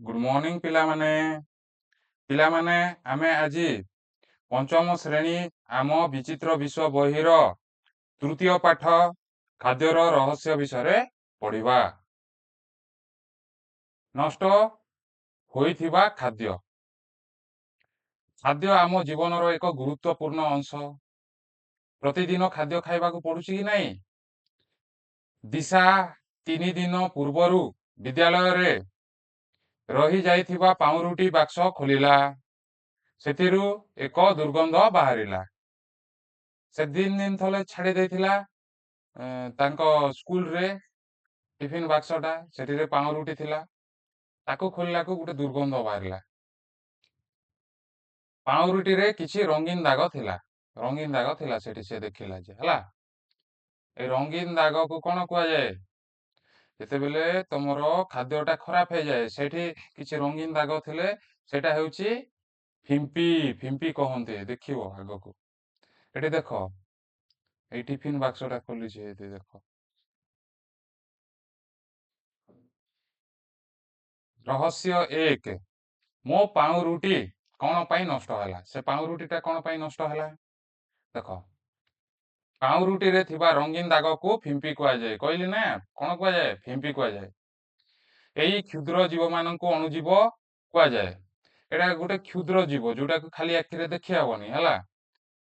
Good morning ପିଲାମାନେ। ପିଲାମାନେ, ଆମେ ଆଜି ପଞ୍ଚମ ଶ୍ରେଣୀ ଆମ ବିଚିତ୍ର ବିଶ୍ୱ ବହିର ତୃତୀୟ ପାଠ ଖାଦ୍ୟର ରହସ୍ୟ ବିଷୟରେ ପଢିବା। ନଷ୍ଟ ହୋଇଥିବା ଖାଦ୍ୟ। ଖାଦ୍ୟ ଆମ ଜୀବନର ଏକ ଗୁରୁତ୍ୱପୂର୍ଣ୍ଣ ଅଂଶ। ପ୍ରତିଦିନ ଖାଦ୍ୟ ଖାଇବାକୁ ପଡୁଛି କି ନାହିଁ? ଦିଶା 3 ଦିନ ପୂର୍ବରୁ ବିଦ୍ୟାଳୟରେ ରହିଯାଇଥିବା ପାଉଁରୁଟି ବାକ୍ସ ଖୋଲିଲା। ସେଥିରୁ ଏକ ଦୁର୍ଗନ୍ଧ ବାହାରିଲା। ସେ 3 ଦିନ ଥରେ ଛାଡ଼ି ଦେଇଥିଲା ତାଙ୍କ ସ୍କୁଲରେ ଟିଫିନ ବାକ୍ସଟା, ସେଠିରେ ପାଉଁରୁଟି ଥିଲା। ତାକୁ ଖୋଲିଲାକୁ ଗୋଟେ ଦୁର୍ଗନ୍ଧ ବାହାରିଲା। ପାଉଁରୁଟିରେ କିଛି ରଙ୍ଗୀନ ଦାଗ ଥିଲା। ରଙ୍ଗୀନ ଦାଗ ଥିଲା ସେଠି, ସେ ଦେଖିଲା ଯେ ହେଲା। ଏ ରଙ୍ଗୀନ ଦାଗକୁ କଣ କୁହାଯାଏ? ଯେତେବେଳେ ତମର ଖାଦ୍ୟଟା ଖରାପ ହେଇଯାଏ, ସେଠି କିଛି ରଙ୍ଗୀନ ଦାଗ ଥିଲେ ସେଇଟା ହେଉଛି ଫିମ୍ପି। ଫିମ୍ପି କହନ୍ତି। ଦେଖିବ ଆଗକୁ। ଏଠି ଦେଖ, ଏଇ ଟିଫିନ ବାକ୍ସଟା ଖୋଲିଛି, ଏଠି ଦେଖ। ରହସ୍ୟ 1, ମୋ ପାଉଁରୁଟି କଣ ପାଇଁ ନଷ୍ଟ ହେଲା? ସେ ପାଉଁରୁଟିଟା କଣ ପାଇଁ ନଷ୍ଟ ହେଲା? ଦେଖ, ପାଉଁରୁଟିରେ ଥିବା ରଙ୍ଗୀନ ଦାଗକୁ ଫିମ୍ପି କୁହାଯାଏ। କହିଲି ନା କଣ କୁହାଯାଏ? ଫିମ୍ପି କୁହାଯାଏ। ଏଇ କ୍ଷୁଦ୍ର ଜୀବମାନଙ୍କୁ ଅଣୁଜୀବ କୁହାଯାଏ। ଏଇଟା ଗୋଟେ କ୍ଷୁଦ୍ର ଜୀବ, ଯୋଉଟାକୁ ଖାଲି ଆଖିରେ ଦେଖି ହବନି, ହେଲା।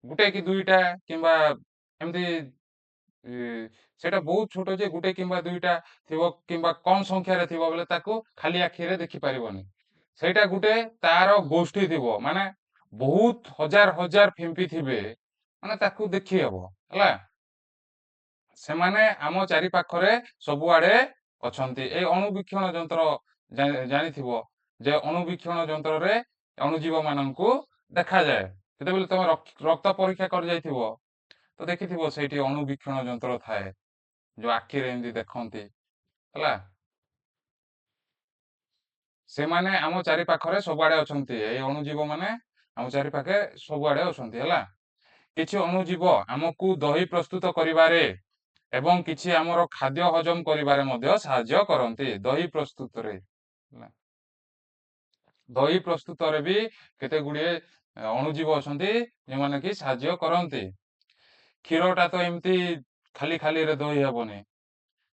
ଗୋଟେ କି ଦୁଇଟା କିମ୍ବା ଏମିତି, ସେଇଟା ବହୁତ ଛୋଟ ଯେ ଗୋଟେ କିମ୍ବା ଦୁଇଟା ଥିବ କିମ୍ବା କମ ସଂଖ୍ୟାରେ ଥିବ ବୋଲେ ତାକୁ ଖାଲି ଆଖିରେ ଦେଖିପାରିବନି। ସେଇଟା ଗୋଟେ ତାର ଗୋଷ୍ଠୀ ଥିବ, ମାନେ ବହୁତ ହଜାର ହଜାର ଫିମ୍ପି ଥିବେ, ମାନେ ତାକୁ ଦେଖି ହବ, ହେଲା। ସେମାନେ ଆମ ଚାରିପାଖରେ ସବୁଆଡେ ଅଛନ୍ତି। ଏଇ ଅଣୁବୀକ୍ଷଣ ଯନ୍ତ୍ର ଜାଣିଥିବ ଯେ ଅଣୁବୀକ୍ଷଣ ଯନ୍ତ୍ରରେ ଅଣୁଜୀବ ମାନଙ୍କୁ ଦେଖାଯାଏ। ଯେତେବେଳେ ତମେ ରକ୍ତ ପରୀକ୍ଷା କରିଯାଇଥିବ ତ ଦେଖିଥିବ ସେଇଠି ଅଣୁବୀକ୍ଷଣ ଯନ୍ତ୍ର ଥାଏ, ଯୋଉ ଆଖିରେ ଏମିତି ଦେଖନ୍ତି, ହେଲା। ସେମାନେ ଆମ ଚାରିପାଖରେ ସବୁଆଡେ ଅଛନ୍ତି। ଏଇ ଅଣୁଜୀବ ମାନେ ଆମ ଚାରିପାଖେ ସବୁଆଡେ ଅଛନ୍ତି, ହେଲା। କିଛି ଅଣୁଜୀବ ଆମକୁ ଦହି ପ୍ରସ୍ତୁତ କରିବାରେ ଏବଂ କିଛି ଆମର ଖାଦ୍ୟ ହଜମ କରିବାରେ ମଧ୍ୟ ସାହାଯ୍ୟ କରନ୍ତି। ଦହି ପ୍ରସ୍ତୁତରେ, ହେଲା, ଦହି ପ୍ରସ୍ତୁତରେ ବି କେତେ ଗୁଡ଼ିଏ ଅଣୁଜୀବ ଅଛନ୍ତି ଯେଉଁମାନେ କି ସାହାଯ୍ୟ କରନ୍ତି। କ୍ଷୀରଟା ତ ଏମିତି ଖାଲି ଖାଲିରେ ଦହି ହେବନି,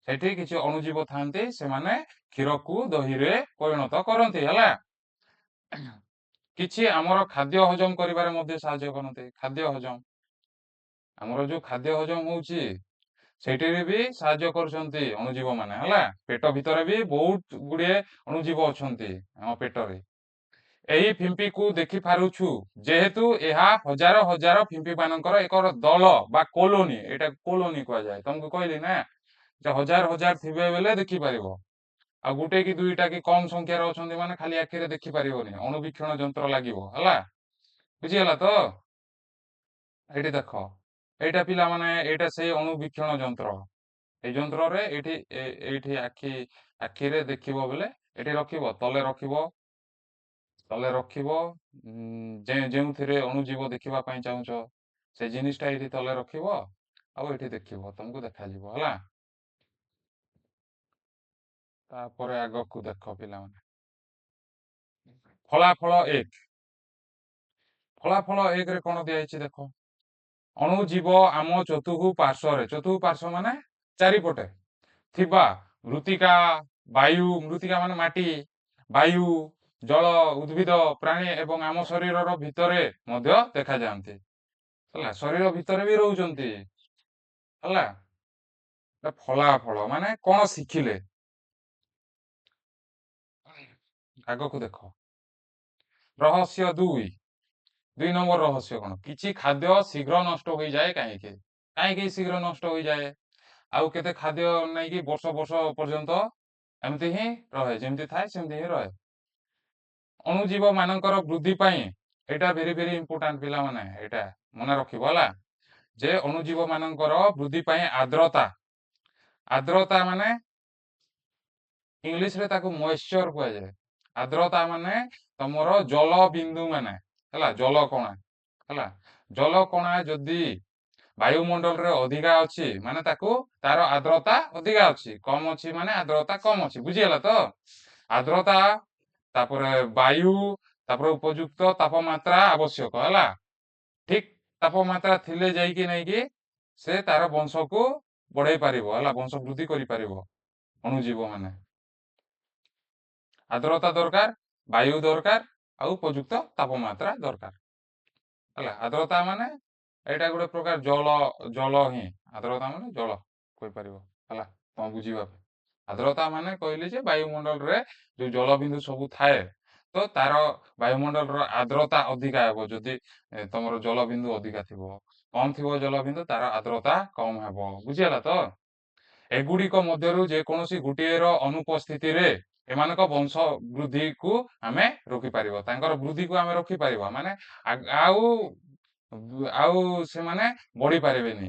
ସେଠି କିଛି ଅଣୁଜୀବ ଥାନ୍ତି, ସେମାନେ କ୍ଷୀରକୁ ଦହିରେ ପରିଣତ କରନ୍ତି, ହେଲା। କିଛି ଆମର ଖାଦ୍ୟ ହଜମ କରିବାରେ ମଧ୍ୟ ସାହାଯ୍ୟ କରନ୍ତି। ଖାଦ୍ୟ ହଜମ, ଆମର ଯୋଉ ଖାଦ୍ୟ ହଜମ ହଉଛି ସେଇଠିରେ ବି ସାହାଯ୍ୟ କରୁଛନ୍ତି ଅଣୁଜୀବ ମାନେ, ହେଲା। ପେଟ ଭିତରେ ବି ବହୁତ ଗୁଡ଼ିଏ ଅଣୁଜୀବ ଅଛନ୍ତି ଆମ ପେଟରେ। ଏହି ଫିମ୍ପିକୁ ଦେଖି ପାରୁଛୁ ଯେହେତୁ ଏହା ହଜାର ହଜାର ଫିମ୍ପି ମାନଙ୍କର ଏକ ଦଳ ବା କଲୋନୀ। ଏଇଟା କଲୋନୀ କୁହାଯାଏ। ତମକୁ କହିଲି ନା ଯେ ହଜାର ହଜାର ଥିବେ ବେଲେ ଦେଖିପାରିବ, ଆଉ ଗୋଟେ କି ଦୁଇଟା କି କମ ସଂଖ୍ୟାରେ ଅଛନ୍ତି ମାନେ ଖାଲି ଆଖିରେ ଦେଖିପାରିବନି, ଅଣୁବୀକ୍ଷଣ ଯନ୍ତ୍ର ଲାଗିବ, ହେଲା। ବୁଝିଗଲା ତ? ଏଇଠି ଦେଖ, ଏଇଟା ପିଲାମାନେ, ଏଇଟା ସେଇ ଅଣୁବୀକ୍ଷଣ ଯନ୍ତ୍ର। ଏଇ ଯନ୍ତ୍ରରେ ଏଇଠି ଏଇଠି ଆଖିରେ ଦେଖିବ ବେଲେ ଏଠି ରଖିବ, ତଲେ ରଖିବ, ତଲେ ରଖିବ, ଯେଉଁଥିରେ ଅଣୁଜୀବ ଦେଖିବା ପାଇଁ ଚାହୁଁଛ ସେ ଜିନିଷଟା ଏଇଠି ତଲେ ରଖିବ, ଆଉ ଏଇଠି ଦେଖିବ, ତମକୁ ଦେଖାଯିବ, ହେଲା। ତାପରେ ଆଗକୁ ଦେଖ ପିଲାମାନେ, ଫଳାଫଳ 1। ଫଳାଫଳ 1ରେ କଣ ଦିଆଯାଇଛି ଦେଖ। ଅଣୁଜୀବ ଆମ ଚତୁଃପାର୍ଶ୍ୱରେ, ଚତୁଃପାର୍ଶ୍ୱ ମାନେ ଚାରିପଟେ ଥିବା ମୃତ୍ତିକା, ବାୟୁ, ମୃତ୍ତିକା ମାନେ ମାଟି, ବାୟୁ, ଜଳ, ଉଦ୍ଭିଦ, ପ୍ରାଣୀ ଏବଂ ଆମ ଶରୀରର ଭିତରେ ମଧ୍ୟ ଦେଖାଯାଆନ୍ତି, ହେଲା। ଶରୀର ଭିତରେ ବି ରହୁଛନ୍ତି, ହେଲା। ଫଳାଫଳ ମାନେ କଣ ଶିଖିଲେ ଆଗକୁ ଦେଖ। ରହସ୍ୟ 2, 2 ନମ୍ବର ରହସ୍ୟ କଣ? କିଛି ଖାଦ୍ୟ ଶୀଘ୍ର ନଷ୍ଟ ହୋଇଯାଏ କାହିଁକି? କାହିଁକି ଶୀଘ୍ର ନଷ୍ଟ ହୋଇଯାଏ? ଆଉ କେତେ ଖାଦ୍ୟ ନେଇକି ବର୍ଷ ବର୍ଷ ପର୍ଯ୍ୟନ୍ତ ଏମିତି ହିଁ ରହେ, ଯେମିତି ଥାଏ ସେମିତି ହିଁ ରହେ। ଅଣୁଜୀବ ମାନଙ୍କର ବୃଦ୍ଧି ପାଇଁ ଏଇଟା ଭେରି ଭେରି ଇମ୍ପୋର୍ଟାଣ୍ଟ ପିଲାମାନେ, ଏଇଟା ମନେ ରଖିବ, ହେଲା। ଯେ ଅଣୁଜୀବ ମାନଙ୍କର ବୃଦ୍ଧି ପାଇଁ ଆର୍ଦ୍ରତା, ଆର୍ଦ୍ରତା ମାନେ ଇଂଲିଶରେ ତାକୁ ମଏଶ୍ଚର କୁହାଯାଏ। ଆର୍ଦ୍ରତା ମାନେ ତମର ଜଳ ବିନ୍ଦୁ ମାନେ ହେଲା, ଜଳ କଣା, ହେଲା। ଜଳ କଣା ଯଦି ବାୟୁମଣ୍ଡଳରେ ଅଧିକା ଅଛି ମାନେ ତାକୁ ତାର ଆର୍ଦ୍ରତା ଅଧିକା ଅଛି, କମ ଅଛି ମାନେ ଆର୍ଦ୍ରତା କମ ଅଛି, ବୁଝିଗଲା ତ? ଆର୍ଦ୍ରତା ତାପରେ ବାୟୁ, ତାପରେ ଉପଯୁକ୍ତ ତାପମାତ୍ରା ଆବଶ୍ୟକ ହେଲା। ଠିକ ତାପମାତ୍ରା ଥିଲେ ଯାଇକି ନେଇକି ସେ ତାର ବଂଶକୁ ବଢେଇ ପାରିବ, ହେଲା, ବଂଶ ବୃଦ୍ଧି କରିପାରିବ ଅଣୁଜୀବ ମାନେ। ଆର୍ଦ୍ରତା ଦରକାର, ବାୟୁ ଦରକାର, ଆଉ ଉପଯୁକ୍ତ ତାପମାତ୍ରା ଦରକାର, ହେଲା। ଆର୍ଦ୍ରତା ମାନେ ଏଇଟା ଗୋଟେ ପ୍ରକାର ଜଳ, ଜଳ ହିଁ ଆର୍ଦ୍ରତା ମାନେ ଜଳ କହିପାରିବ, ହେଲା, ତମେ ବୁଝିବା ପାଇଁ। ଆର୍ଦ୍ରତା ମାନେ କହିଲି ଯେ ବାୟୁମଣ୍ଡଳରେ ଯୋଉ ଜଳବିନ୍ଦୁ ସବୁ ଥାଏ, ତ ତାର ବାୟୁମଣ୍ଡଳର ଆର୍ଦ୍ରତା ଅଧିକା ହେବ ଯଦି ତମର ଜଳବିନ୍ଦୁ ଅଧିକା ଥିବ। କମ ଥିବ ଜଳବିନ୍ଦୁ, ତାର ଆର୍ଦ୍ରତା କମ ହେବ। ବୁଝିହେଲା ତ? ଏଗୁଡ଼ିକ ମଧ୍ୟରୁ ଯେକୌଣସି ଗୋଟିଏର ଅନୁପସ୍ଥିତିରେ ଏମାନଙ୍କ ବଂଶ ବୃଦ୍ଧିକୁ ଆମେ ରୋକିପାରିବା, ତାଙ୍କର ବୃଦ୍ଧିକୁ ଆମେ ରୋକିପାରିବା, ମାନେ ଆଉ ଆଉ ସେମାନେ ବଢି ପାରିବେନି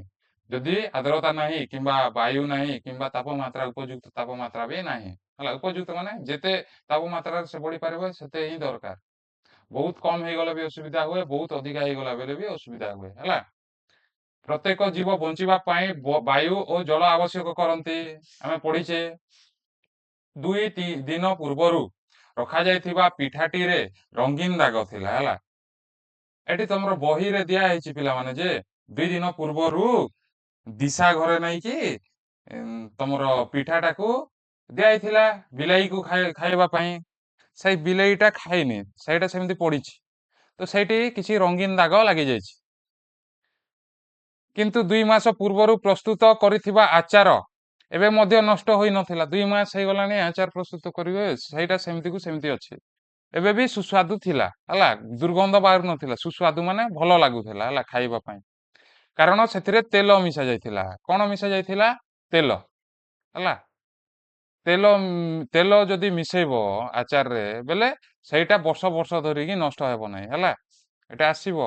ଯଦି ଆର୍ଦ୍ରତା ନାହିଁ କିମ୍ବା ବାୟୁ ନାହିଁ କିମ୍ବା ତାପମାତ୍ରା, ଉପଯୁକ୍ତ ତାପମାତ୍ରା ବି ନାହିଁ, ହେଲା। ଉପଯୁକ୍ତ ମାନେ ଯେତେ ତାପମାତ୍ରାରେ ସେ ବଢି ପାରିବ ସେତେ ହିଁ ଦରକାର। ବହୁତ କମ ହେଇଗଲେ ବି ଅସୁବିଧା ହୁଏ, ବହୁତ ଅଧିକା ହେଇଗଲା ବେଲେ ବି ଅସୁବିଧା ହୁଏ, ହେଲା। ପ୍ରତ୍ୟେକ ଜୀବ ବଞ୍ଚିବା ପାଇଁ ବାୟୁ ଓ ଜଳ ଆବଶ୍ୟକ କରନ୍ତି, ଆମେ ପଢିଛେ। 2 ଦିନ ପୂର୍ବରୁ ରଖାଯାଇଥିବା ପିଠାଟିରେ ରଙ୍ଗୀନ ଦାଗ ଥିଲା, ହେଲା। ଏଠି ତମର ବହିରେ ଦିଆ ହେଇଛି ପିଲାମାନେ ଯେ 2 ଦିନ ପୂର୍ବରୁ ଦିଶା ଘରେ ନେଇକି ତମର ପିଠାଟାକୁ ଦିଆହେଇଥିଲା ବିଲେଇକୁ ଖାଇବା ପାଇଁ। ସେଇ ବିଲେଇଟା ଖାଇନି, ସେଇଟା ସେମିତି ପଡିଛି, ତ ସେଇଠି କିଛି ରଙ୍ଗୀନ ଦାଗ ଲାଗିଯାଇଛି। କିନ୍ତୁ 2 ମାସ ପୂର୍ବରୁ ପ୍ରସ୍ତୁତ କରିଥିବା ଆଚାର ଏବେ ମଧ୍ୟ ନଷ୍ଟ ହୋଇନଥିଲା। 2 ମାସ ହେଇଗଲାଣି ଆଚାର ପ୍ରସ୍ତୁତ କରିବେ, ସେଇଟା ସେମିତିକୁ ସେମିତି ଅଛି, ଏବେ ବି ସୁସ୍ୱାଦୁ ଥିଲା, ହେଲା, ଦୁର୍ଗନ୍ଧ ବାହାରୁ ନଥିଲା। ସୁସ୍ୱାଦୁ ମାନେ ଭଲ ଲାଗୁଥିଲା, ହେଲା, ଖାଇବା ପାଇଁ, କାରଣ ସେଥିରେ ତେଲ ମିଶା ଯାଇଥିଲା। କଣ ମିଶା ଯାଇଥିଲା? ତେଲ, ହେଲା। ତେଲ ଯଦି ମିଶେଇବ ଆଚାରରେ ବେଲେ ସେଇଟା ବର୍ଷ ବର୍ଷ ଧରିକି ନଷ୍ଟ ହେବ ନାହିଁ, ହେଲା। ଏଇଟା ଆସିବ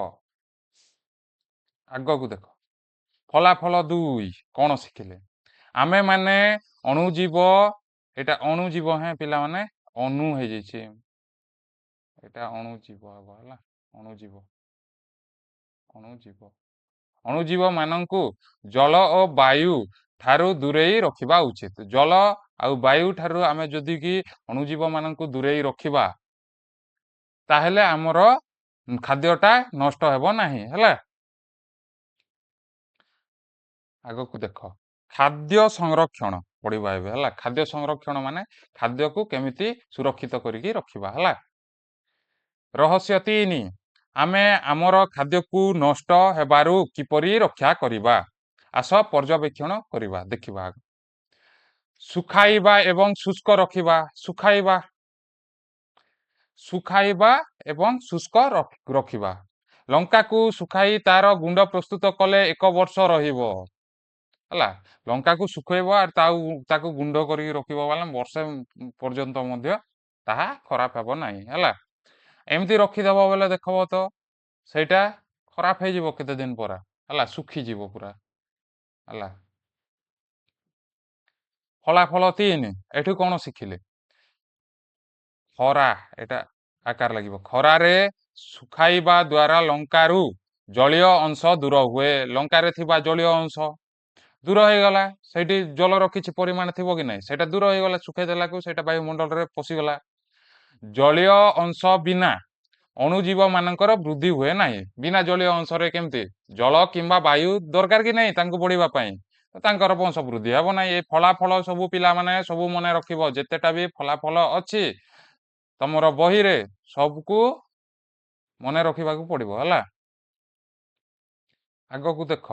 ଆଗକୁ। ଦେଖ ଫଳାଫଳ 2 କଣ ଶିଖିଲେ ଆମେ ମାନେ? ଅଣୁଜୀବ, ଏଇଟା ଅଣୁଜୀବ ହେଁ ପିଲାମାନେ, ଅଣୁ ହେଇଯାଇଛି, ଏଇଟା ଅଣୁଜୀବ ହବ, ହେଲା, ଅଣୁଜୀବ, ଅଣୁଜୀବ। ଅଣୁଜୀବ ମାନଙ୍କୁ ଜଳ ଓ ବାୟୁ ଠାରୁ ଦୂରେଇ ରଖିବା ଉଚିତ। ଜଳ ଆଉ ବାୟୁ ଠାରୁ ଆମେ ଯଦି କି ଅଣୁଜୀବ ମାନଙ୍କୁ ଦୂରେଇ ରଖିବା, ତାହେଲେ ଆମର ଖାଦ୍ୟଟା ନଷ୍ଟ ହେବ ନାହିଁ, ହେଲା। ଆଗକୁ ଦେଖ ଖାଦ୍ୟ ସଂରକ୍ଷଣ ପଢିବା ଏବେ, ହେଲା। ଖାଦ୍ୟ ସଂରକ୍ଷଣ ମାନେ ଖାଦ୍ୟକୁ କେମିତି ସୁରକ୍ଷିତ କରିକି ରଖିବା, ହେଲା। ରହସ୍ୟ 3, ଆମେ ଆମର ଖାଦ୍ୟକୁ ନଷ୍ଟ ହେବାରୁ କିପରି ରକ୍ଷା କରିବା? ଆସ ପର୍ଯ୍ୟବେକ୍ଷଣ କରିବା, ଦେଖିବା। ଶୁଖାଇବା ଏବଂ ଶୁଷ୍କ ରଖିବା, ଶୁଖାଇବା, ଶୁଖାଇବା ଏବଂ ଶୁଷ୍କ ରଖିବା। ଲଙ୍କାକୁ ଶୁଖାଇ ତାର ଗୁଣ୍ଡ ପ୍ରସ୍ତୁତ କଲେ 1 ବର୍ଷ ରହିବ, ହେଲା। ଲଙ୍କାକୁ ଶୁଖେଇବ ଆଉ ତାକୁ ଗୁଣ୍ଡ କରିକି ରଖିବ ବୋଲେ ବର୍ଷେ ପର୍ଯ୍ୟନ୍ତ ମଧ୍ୟ ତାହା ଖରାପ ହେବ ନାହିଁ, ହେଲା। ଏମିତି ରଖିଦବ ବୋଲେ ଦେଖବ ତ ସେଇଟା ଖରାପ ହେଇଯିବ କେତେ ଦିନ ପରେ, ହେଲା, ଶୁଖିଯିବ ପୁରା, ହେଲା। ଫଳାଫଳ 3, ଏଠୁ କଣ ଶିଖିଲେ? ଖରା, ଏଇଟା ଆକାର ଲାଗିବ। ଖରାରେ ଶୁଖାଇବା ଦ୍ୱାରା ଲଙ୍କାରୁ ଜଳୀୟ ଅଂଶ ଦୂର ହୁଏ। ଲଙ୍କାରେ ଥିବା ଜଳୀୟ ଅଂଶ ଦୂର ହେଇଗଲା, ସେଇଠି ଜଳର କିଛି ପରିମାଣ ଥିବ କି ନାହିଁ, ସେଇଟା ଦୂର ହେଇଗଲା, ଶୁଖେଇ ଦେଲାକୁ ସେଇଟା ବାୟୁମଣ୍ଡଳରେ ପଶିଗଲା। ଜଳୀୟ ଅଂଶ ବିନା ଅଣୁଜୀବ ମାନଙ୍କର ବୃଦ୍ଧି ହୁଏ ନାହିଁ। ବିନା ଜଳୀୟ ଅଂଶରେ କେମିତି ଜଳ କିମ୍ବା ବାୟୁ ଦରକାର କି ନାହିଁ ତାଙ୍କୁ ବଢିବା ପାଇଁ, ତ ତାଙ୍କର ବଂଶ ବୃଦ୍ଧି ହେବ ନାହିଁ। ଏ ଫଳାଫଳ ସବୁ ପିଲାମାନେ ସବୁ ମନେ ରଖିବ, ଯେତେଟା ବି ଫଳାଫଳ ଅଛି ତମର ବହିରେ ସବୁକୁ ମନେ ରଖିବାକୁ ପଡିବ, ହେଲା। ଆଗକୁ ଦେଖ,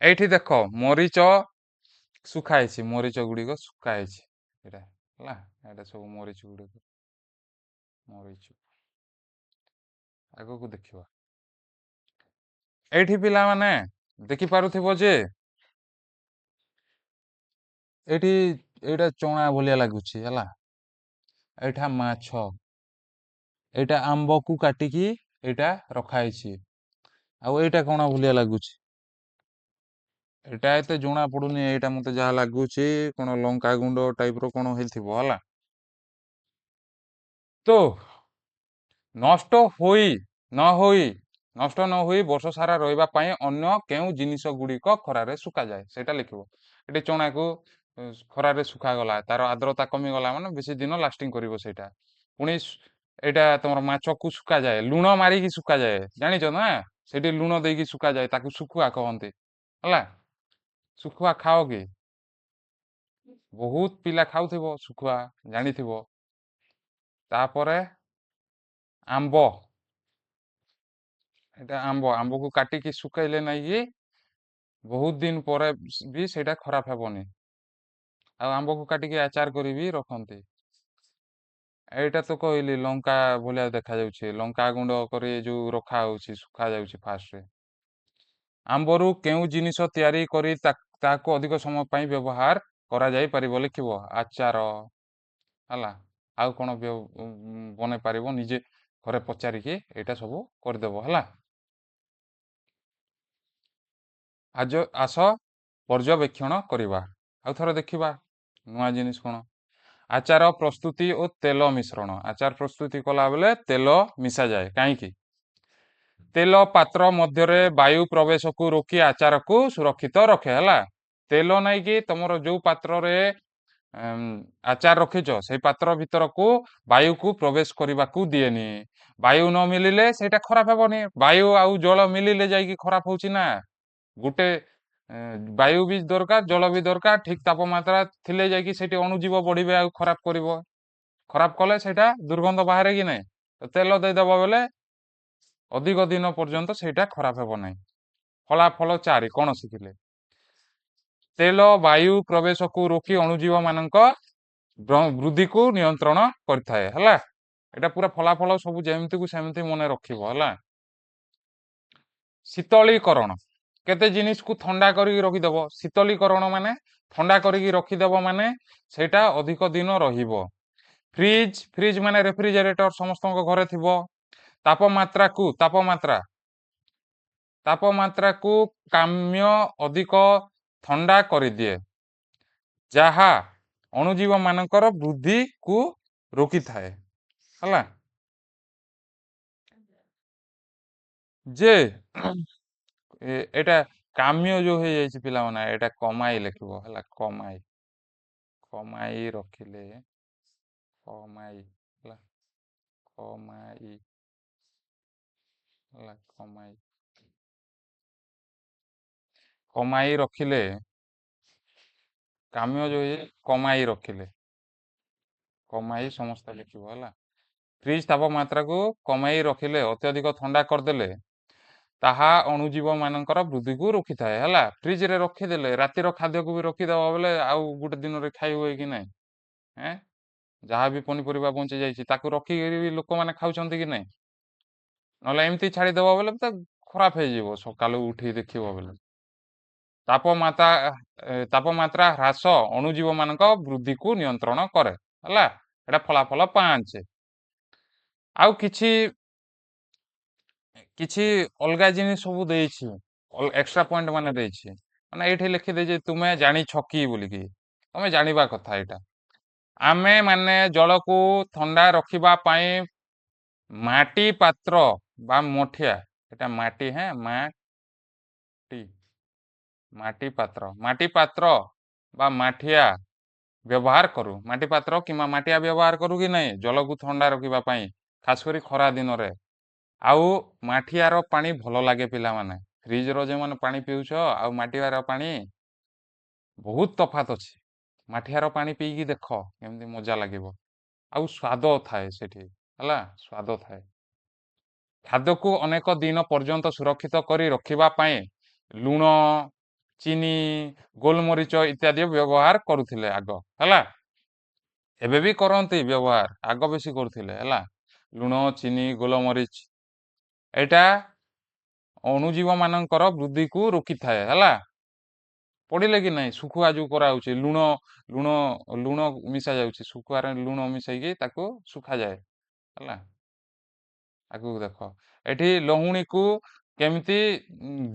ଏଇଠି ଦେଖ ମରିଚ ଶୁଖା ହେଇଛି, ମରିଚ ଗୁଡ଼ିକ ଶୁଖା ହେଇଛି ଏଇଟା, ହେଲା। ଏଇଟା ସବୁ ମରିଚ ଗୁଡ଼ିକ, ମରିଚ। ଆଗକୁ ଦେଖିବା, ଏଇଠି ପିଲାମାନେ ଦେଖିପାରୁଥିବ ଯେ ଏଇଠି ଏଇଟା ଚଣା ଭଳିଆ ଲାଗୁଛି, ହେଲା। ଏଇଟା ମାଛ, ଏଇଟା ଆମ୍ବକୁ କାଟିକି ଏଇଟା ରଖା ହେଇଛି। ଆଉ ଏଇଟା କଣ ଭଳିଆ ଲାଗୁଛି? ଏଇଟା ଏତେ ଜଣା ପଡୁନି, ଏଇଟା ମତେ ଯାହା ଲାଗୁଛି କଣ ଲଙ୍କା ଗୁଣ୍ଡ ଟାଇପ ର କଣ ହେଇଥିବ, ହେଲା। ତ ନଷ୍ଟ ହୋଇ ନ ହୋଇ, ନଷ୍ଟ ନ ହୋଇ ବର୍ଷ ସାରା ରହିବା ପାଇଁ ଅନ୍ୟ କେଉଁ ଜିନିଷ ଗୁଡ଼ିକ ଖରାରେ ଶୁଖାଯାଏ ସେଇଟା ଲେଖିବ। ଏଠି ଚଣାକୁ ଖରାରେ ଶୁଖାଗଲା, ତାର ଆର୍ଦ୍ରତା କମିଗଲା ମାନେ ବେଶୀ ଦିନ ଲାଷ୍ଟିଂ କରିବ ସେଇଟା। ପୁଣି ଏଇଟା ତମର ମାଛକୁ ଶୁଖାଯାଏ, ଲୁଣ ମାରିକି ଶୁଖାଯାଏ, ଜାଣିଛ ନା? ସେଠି ଲୁଣ ଦେଇକି ଶୁଖାଯାଏ, ତାକୁ ଶୁଖୁଆ କହନ୍ତି, ହେଲା। ଶୁଖୁଆ ଖାଅ କି? ବହୁତ ପିଲା ଖାଉଥିବ ଶୁଖୁଆ, ଜାଣିଥିବ। ତାପରେ ଆମ୍ବ, ଏଇଟା ଆମ୍ବ, ଆମ୍ବକୁ କାଟିକି ଶୁଖେଇଲେ ନାଇଁ କି ବହୁତ ଦିନ ପରେ ବି ସେଇଟା ଖରାପ ହେବନି। ଆଉ ଆମ୍ବକୁ କାଟିକି ଆଚାର କରି ବି ରଖନ୍ତି। ଏଇଟା ତ କହିଲି ଲଙ୍କା ଭଳିଆ ଦେଖାଯାଉଛି, ଲଙ୍କା ଗୁଣ୍ଡ କରି ଯୋଉ ରଖା ହଉଛି, ଶୁଖା ଯାଉଛି ଫାଷ୍ଟରେ। ଆମ୍ବରୁ କେଉଁ ଜିନିଷ ତିଆରି କରି ତାହାକୁ ଅଧିକ ସମୟ ପାଇଁ ବ୍ୟବହାର କରାଯାଇ ପାରିବ? ଲେଖିବ ଆଚାର, ହେଲା। ଆଉ କ'ଣ ବନେଇ ପାରିବ ନିଜେ ଘରେ ପଚାରିକି ଏଇଟା ସବୁ କରିଦେବ, ହେଲା। ଆଜ ଆସ ପର୍ଯ୍ୟବେକ୍ଷଣ କରିବା, ଆଉ ଥରେ ଦେଖିବା ନୂଆ ଜିନିଷ କ'ଣ। ଆଚାର ପ୍ରସ୍ତୁତି ଓ ତେଲ ମିଶ୍ରଣ। ଆଚାର ପ୍ରସ୍ତୁତି କଲାବେଳେ ତେଲ ମିଶାଯାଏ କାହିଁକି? ତେଲ ପାତ୍ର ମଧ୍ୟରେ ବାୟୁ ପ୍ରବେଶକୁ ରୋକି ଆଚାରକୁ ସୁରକ୍ଷିତ ରଖେ, ହେଲା। ତେଲ ନାଇକି ତମର ଯୋଉ ପାତ୍ରରେ ଆଚାର ରଖିଛ ସେଇ ପାତ୍ର ଭିତରକୁ ବାୟୁକୁ ପ୍ରବେଶ କରିବାକୁ ଦିଏନି। ବାୟୁ ନ ମିଳିଲେ ସେଇଟା ଖରାପ ହେବନି। ବାୟୁ ଆଉ ଜଳ ମିଳିଲେ ଯାଇକି ଖରାପ ହଉଛି ନା। ଗୋଟେ ବାୟୁ ବି ଦରକାର, ଜଳ ବି ଦରକାର, ଠିକ ତାପମାତ୍ରା ଥିଲେ ଯାଇକି ସେଠି ଅଣୁଜୀବ ବଢିବେ ଆଉ ଖରାପ କରିବ। ଖରାପ କଲେ ସେଇଟା ଦୁର୍ଗନ୍ଧ ବାହାରେ କି ନାହିଁ? ତେଲ ଦେଇଦବ ବୋଲେ ଅଧିକ ଦିନ ପର୍ଯ୍ୟନ୍ତ ସେଇଟା ଖରାପ ହେବ ନାହିଁ। ଫଳାଫଳ 4 କ'ଣ ଶିଖିଲେ? ତେଲ ବାୟୁ ପ୍ରବେଶକୁ ରୋକି ଅଣୁଜୀବ ମାନଙ୍କ ବୃଦ୍ଧିକୁ ନିୟନ୍ତ୍ରଣ କରିଥାଏ, ହେଲା। ଏଇଟା ପୁରା ଫଳାଫଳ ସବୁ ଯେମିତିକୁ ସେମିତି ମନେ ରଖିବ, ହେଲା। ଶୀତଳୀକରଣ, କେତେ ଜିନିଷକୁ ଥଣ୍ଡା କରିକି ରଖିଦବ। ଶୀତଳୀକରଣ ମାନେ ଥଣ୍ଡା କରିକି ରଖିଦବ ମାନେ ସେଇଟା ଅଧିକ ଦିନ ରହିବ। ଫ୍ରିଜ, ଫ୍ରିଜ ମାନେ ରେଫ୍ରିଜରେଟର ସମସ୍ତଙ୍କ ଘରେ ଥିବ। ତାପମାତ୍ରାକୁ, ତାପମାତ୍ରା, ତାପମାତ୍ରାକୁ କାମ୍ୟ ଅଧିକ ଥଣ୍ଡା କରିଦିଏ, ଯାହା ଅଣୁଜୀବ ମାନଙ୍କର ବୃଦ୍ଧିକୁ ରୋକିଥାଏ, ହେଲା। ଯେ ଏଇଟା କାମ୍ୟ ଯୋଉ ହେଇଯାଇଛି ପିଲାମାନେ, ଏଇଟା କମାଇ ଲେଖିବ, ହେଲା। କମାଇ, କମାଇ ରଖିଲେ, କମାଇ, ହେଲା, କମାଇ, ହେଲା, କମାଇ, କମାଇ ରଖିଲେ, କାମ୍ୟ ଯୋଉ ହେଇଯାଇଛି କମାଇ ରଖିଲେ, କମାଇ ସମସ୍ତେ ଲେଖିବ, ହେଲା। ଫ୍ରିଜ ତାପମାତ୍ରାକୁ କମାଇ ରଖିଲେ, ଅତ୍ୟଧିକ ଥଣ୍ଡା କରିଦେଲେ ତାହା ଅଣୁଜୀବ ମାନଙ୍କର ବୃଦ୍ଧିକୁ ରୋକିଥାଏ, ହେଲା। ଫ୍ରିଜରେ ରଖିଦେଲେ ରାତିର ଖାଦ୍ୟକୁ ବି ରଖିଦେବ ବୋଲେ ଆଉ ଗୋଟେ ଦିନରେ ଖାଇ ହୁଏ କି ନାହିଁ? ଯାହା ବି ପନିପରିବା ବଞ୍ଚି ଯାଇଛି ତାକୁ ରଖିକିରି ବି ଲୋକମାନେ ଖାଉଛନ୍ତି କି ନାହିଁ? ନହେଲେ ଏମିତି ଛାଡ଼ିଦେବ ବୋଲେ ତ ଖରାପ ହେଇଯିବ ସକାଳୁ ଉଠି ଦେଖିବ ବୋଲେ। ତାପମାତ୍ରା, ତାପମାତ୍ରା ହ୍ରାସ ଅଣୁଜୀବ ମାନଙ୍କ ବୃଦ୍ଧିକୁ ନିୟନ୍ତ୍ରଣ କରେ, ହେଲା। ଏଇଟା ଫଳାଫଳ 5। ଆଉ କିଛି କିଛି ଅଲଗା ଜିନିଷ ସବୁ ଦେଇଛି, ଏକ୍ସଟ୍ରା ପଏଣ୍ଟ ମାନେ ଦେଇଛି, ମାନେ ଏଇଠି ଲେଖିଦେଇଛି ତୁମେ ଜାଣିଛ କି ବୋଲିକି, ତମେ ଜାଣିବା କଥା ଏଇଟା। ଆମେ ମାନେ ଜଳକୁ ଥଣ୍ଡା ରଖିବା ପାଇଁ ମାଟି ପାତ୍ର ବା ମଠିଆ, ଏଟା ମାଟି, ହେ ମାଟି, ମାଟି ପାତ୍ର, ମାଟି ପାତ୍ର ବା ମାଠିଆ ବ୍ୟବହାର କରୁ। ମାଟି ପାତ୍ର କିମ୍ବା ମାଟିଆ ବ୍ୟବହାର କରୁ କି ନାହିଁ ଜଳକୁ ଥଣ୍ଡା ରଖିବା ପାଇଁ, ଖାସ କରି ଖରା ଦିନରେ। ଆଉ ମାଠିଆର ପାଣି ଭଲ ଲାଗେ ପିଲାମାନେ, ଫ୍ରିଜର ଯେଉଁମାନେ ପାଣି ପିଉଛ ଆଉ ମାଠିଆର ପାଣି ବହୁତ ତଫାତ ଅଛି। ମାଠିଆର ପାଣି ପିଇକି ଦେଖ କେମିତି ମଜା ଲାଗିବ, ଆଉ ସ୍ୱାଦ ଥାଏ ସେଠି, ହେଲା, ସ୍ୱାଦ ଥାଏ। ଖାଦ୍ୟକୁ ଅନେକ ଦିନ ପର୍ଯ୍ୟନ୍ତ ସୁରକ୍ଷିତ କରି ରଖିବା ପାଇଁ ଲୁଣ, ଚିନି, ଗୋଲମରିଚ ଇତ୍ୟାଦି ବ୍ୟବହାର କରୁଥିଲେ ଆଗ, ହେଲା। ଏବେ ବି କରନ୍ତି ବ୍ୟବହାର, ଆଗ ବେଶୀ କରୁଥିଲେ, ହେଲା। ଲୁଣ, ଚିନି, ଗୋଲମରିଚ ଏଇଟା ଅଣୁଜୀବ ମାନଙ୍କର ବୃଦ୍ଧିକୁ ରୋକିଥାଏ, ହେଲା। ପଢିଲେ କି ନାହିଁ? ଶୁଖୁଆ ଯୋଉ କରାହଉଛି, ଲୁଣ, ଲୁଣ, ଲୁଣ ମିଶା ଯାଉଛି ଶୁଖୁଆରେ, ଲୁଣ ମିଶେଇକି ତାକୁ ଶୁଖାଯାଏ, ହେଲା। ଆଗକୁ ଦେଖ, ଏଠି ଲହୁଣୀକୁ କେମିତି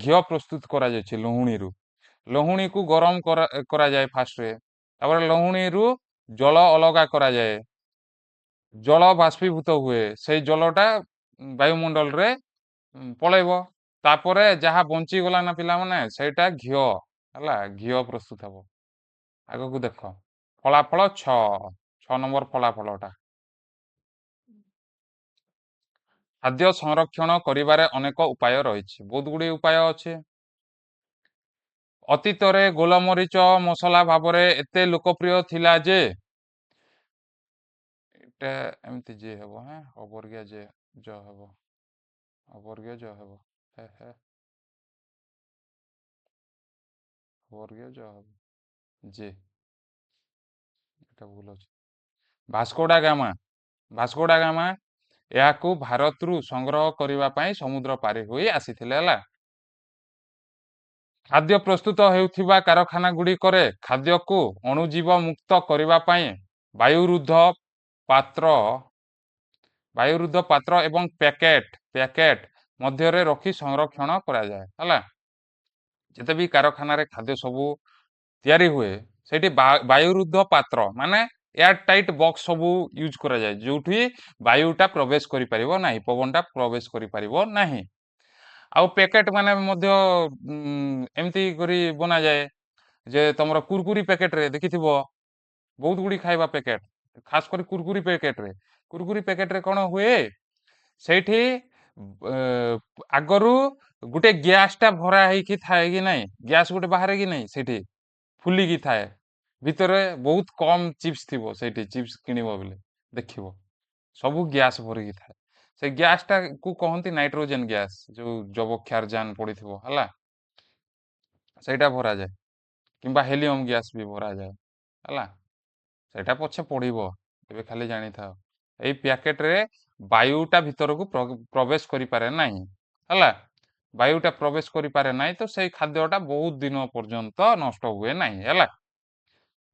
ଘିଅ ପ୍ରସ୍ତୁତ କରାଯାଉଛି। ଲହୁଣୀରୁ, ଲହୁଣୀକୁ ଗରମ କରାଯାଏ ଫାଷ୍ଟରେ, ତାପରେ ଲହୁଣୀରୁ ଜଳ ଅଲଗା କରାଯାଏ, ଜଳ ବାଷ୍ପୀଭୂତ ହୁଏ, ସେଇ ଜଳଟା ବାୟୁମଣ୍ଡଳରେ ପଳେଇବ, ତାପରେ ଯାହା ବଞ୍ଚିଗଲା ନା ପିଲାମାନେ ସେଇଟା ଘିଅ, ହେଲା, ଘିଅ ପ୍ରସ୍ତୁତ ହବ। ଆଗକୁ ଦେଖ, ଫଳାଫଳ 6, 6 ନମ୍ବର ଫଳାଫଳଟା। ଖାଦ୍ୟ ସଂରକ୍ଷଣ କରିବାରେ ଅନେକ ଉପାୟ ରହିଛି, ବହୁତ ଗୁଡ଼ିଏ ଉପାୟ ଅଛି। ଅତୀତରେ ଗୋଲମରିଚ ମସଲା ଭାବରେ ଏତେ ଲୋକପ୍ରିୟ ଥିଲା ଯେ ଏଇଟା ଏମିତି ଯେ ହେବ, ହଁ, ଅବର୍ଗିଆ ଯେ ଜ ହେବ, ଅବର୍ଗିଆ ଜ ହେବ, ହେ ହେ, ଅବର୍ଗିଆ ଜ ହେବ ଯେ, ଏଟା ଭୁଲ ଅଛି। ଭାସ୍କୋଡା ଗାମା, ଭାସ୍କୋଡା ଗାମା ଏହାକୁ ଭାରତରୁ ସଂଗ୍ରହ କରିବା ପାଇଁ ସମୁଦ୍ର ପାରି ହୋଇ ଆସିଥିଲେ। ହେଲା, ଖାଦ୍ୟ ପ୍ରସ୍ତୁତ ହେଉଥିବା କାରଖାନା ଗୁଡ଼ିକରେ ଖାଦ୍ୟକୁ ଅଣୁଜୀବ ମୁକ୍ତ କରିବା ପାଇଁ ବାୟୁରୁଦ୍ଧ ପାତ୍ର, ବାୟୁରୁଦ୍ଧ ପାତ୍ର ଏବଂ ପ୍ୟାକେଟ ମଧ୍ୟରେ ରଖି ସଂରକ୍ଷଣ କରାଯାଏ। ହେଲା, ଯେତେ ବି କାରଖାନାରେ ଖାଦ୍ୟ ସବୁ ତିଆରି ହୁଏ ସେଇଠି ବାୟୁରୁଦ୍ଧ ପାତ୍ର ମାନେ ଏୟାର ଟାଇଟ୍ ବକ୍ସ ସବୁ ୟୁଜ୍ କରାଯାଏ, ଯୋଉଠି ବାୟୁଟା ପ୍ରବେଶ କରିପାରିବ ନାହିଁ, ପବନଟା ପ୍ରବେଶ କରିପାରିବ ନାହିଁ। ଆଉ ପ୍ୟାକେଟ ମାନେ ମଧ୍ୟ ଏମିତି କରି ବନାଯାଏ ଯେ ତମର କୁରକୁରି ପ୍ୟାକେଟରେ ଦେଖିଥିବ ବହୁତ ଗୁଡ଼ିଏ ଖାଇବା ପ୍ୟାକେଟ, ଖାସ କରି କୁରକୁରି ପ୍ୟାକେଟରେ। କୁରକୁରି ପ୍ୟାକେଟରେ କ'ଣ ହୁଏ, ସେଇଠି ଆଗରୁ ଗୋଟେ ଗ୍ୟାସଟା ଭରା ହେଇକି ଥାଏ କି ନାଇଁ, ଗ୍ୟାସ ଗୋଟେ ବାହାରେ କି ନାଇଁ, ସେଇଠି ଫୁଲିକି ଥାଏ, ଭିତରେ ବହୁତ କମ ଚିପ୍ସ ଥିବ, ସେଇଠି ଚିପ୍ସ କିଣିବ ବୋଲେ ଦେଖିବ ସବୁ ଗ୍ୟାସ ଭରିକି ଥାଏ। ସେ ଗ୍ୟାସଟାକୁ କହନ୍ତି ନାଇଟ୍ରୋଜେନ ଗ୍ୟାସ, ଯୋଉ ଯବକ୍ଷାରଜାନ ପଡିଥିବ, ହେଲା, ସେଇଟା ଭରାଯାଏ, କିମ୍ବା ହେଲିୟମ ଗ୍ୟାସ ବି ଭରାଯାଏ। ହେଲା, ସେଇଟା ପଛେ ପଡିବ, ଏବେ ଖାଲି ଜାଣିଥାଅ। ଏଇ ପ୍ୟାକେଟରେ ବାୟୁଟା ଭିତରକୁ ପ୍ରବେଶ କରିପାରେ ନାହିଁ। ହେଲା, ବାୟୁଟା ପ୍ରବେଶ କରିପାରେ ନାହିଁ, ତ ସେଇ ଖାଦ୍ୟଟା ବହୁତ ଦିନ ପର୍ଯ୍ୟନ୍ତ ନଷ୍ଟ ହୁଏ ନାହିଁ। ହେଲା,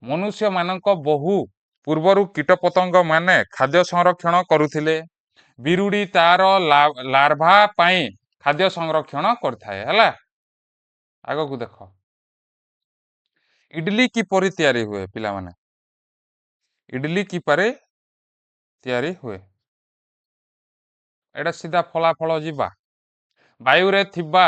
ମନୁଷ୍ୟମାନଙ୍କ ବହୁ ପୂର୍ବରୁ କୀଟପତଙ୍ଗ ମାନେ ଖାଦ୍ୟ ସଂରକ୍ଷଣ କରୁଥିଲେ। ବିରୁଡ଼ି ତାର ଲାର୍ଭା ପାଇଁ ଖାଦ୍ୟ ସଂରକ୍ଷଣ କରିଥାଏ। ହେଲା, ଆଗକୁ ଦେଖ, ଇଡଲି କିପରି ତିଆରି ହୁଏ ପିଲାମାନେ? ଇଡଲି କିପରି ତିଆରି ହୁଏ? ଏଇଟା ସିଧା ଫଳାଫଳ ଯିବା। ବାୟୁରେ ଥିବା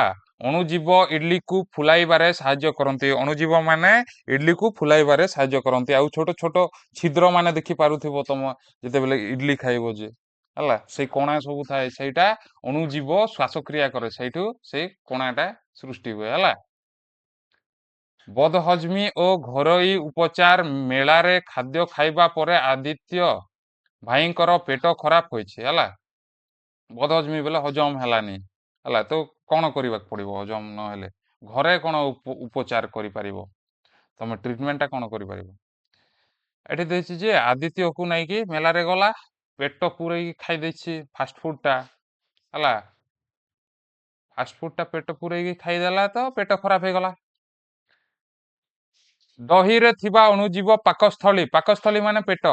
ଅଣୁଜୀବ ଇଡଲିକୁ ଫୁଲାଇବାରେ ସାହାଯ୍ୟ କରନ୍ତି। ଅଣୁଜୀବ ମାନେ ଇଡଲିକୁ ଫୁଲାଇବାରେ ସାହାଯ୍ୟ କରନ୍ତି। ଆଉ ଛୋଟ ଛୋଟ ଛିଦ୍ର ମାନେ ଦେଖିପାରୁଥିବ ତମ ଯେତେବେଳେ ଇଡଲି ଖାଇବ ଯେ, ହେଲା, ସେଇ କଣା ସବୁ ଥାଏ, ସେଇଟା ଅଣୁଜୀବ ଶ୍ୱାସକ୍ରିୟା କରେ, ସେଇଠୁ ସେଇ କଣାଟା ସୃଷ୍ଟି ହୁଏ। ହେଲା, ବଦହଜମି ଓ ଘରୋଇ ଉପଚାର ମେଳାରେ ଖାଦ୍ୟ ଖାଇବା ପରେ ଆଦିତ୍ୟ ଭାଇଙ୍କର ପେଟ ଖରାପ ହୋଇଛି। ହେଲା, ବଦହଜମି ବୋଲେ ହଜମ ହେଲାନି। ହେଲା, ତ କ'ଣ କରିବାକୁ ପଡିବ ହଜମ ନହେଲେ? ଘରେ କ'ଣ ଉପଚାର କରିପାରିବ ତମେ? ଟ୍ରିଟମେଣ୍ଟଟା କ'ଣ କରିପାରିବ? ଏଠି ଦେଇଛି ଯେ ଆଦିତ୍ୟକୁ ନେଇକି ମେଳାରେ ଗଲା, ପେଟ ପୂରେଇକି ଖାଇ ଦେଇଛି ଫାଷ୍ଟଫୁଡଟା। ହେଲା, ଫାଷ୍ଟଫୁଡଟା ପେଟ ପୂରେଇକି ଖାଇଦେଲା ତ ପେଟ ଖରାପ ହେଇଗଲା। ଦହିରେ ଥିବା ଅଣୁଜୀବ ପାକସ୍ଥଳୀ, ପାକସ୍ଥଳୀ ମାନେ ପେଟ,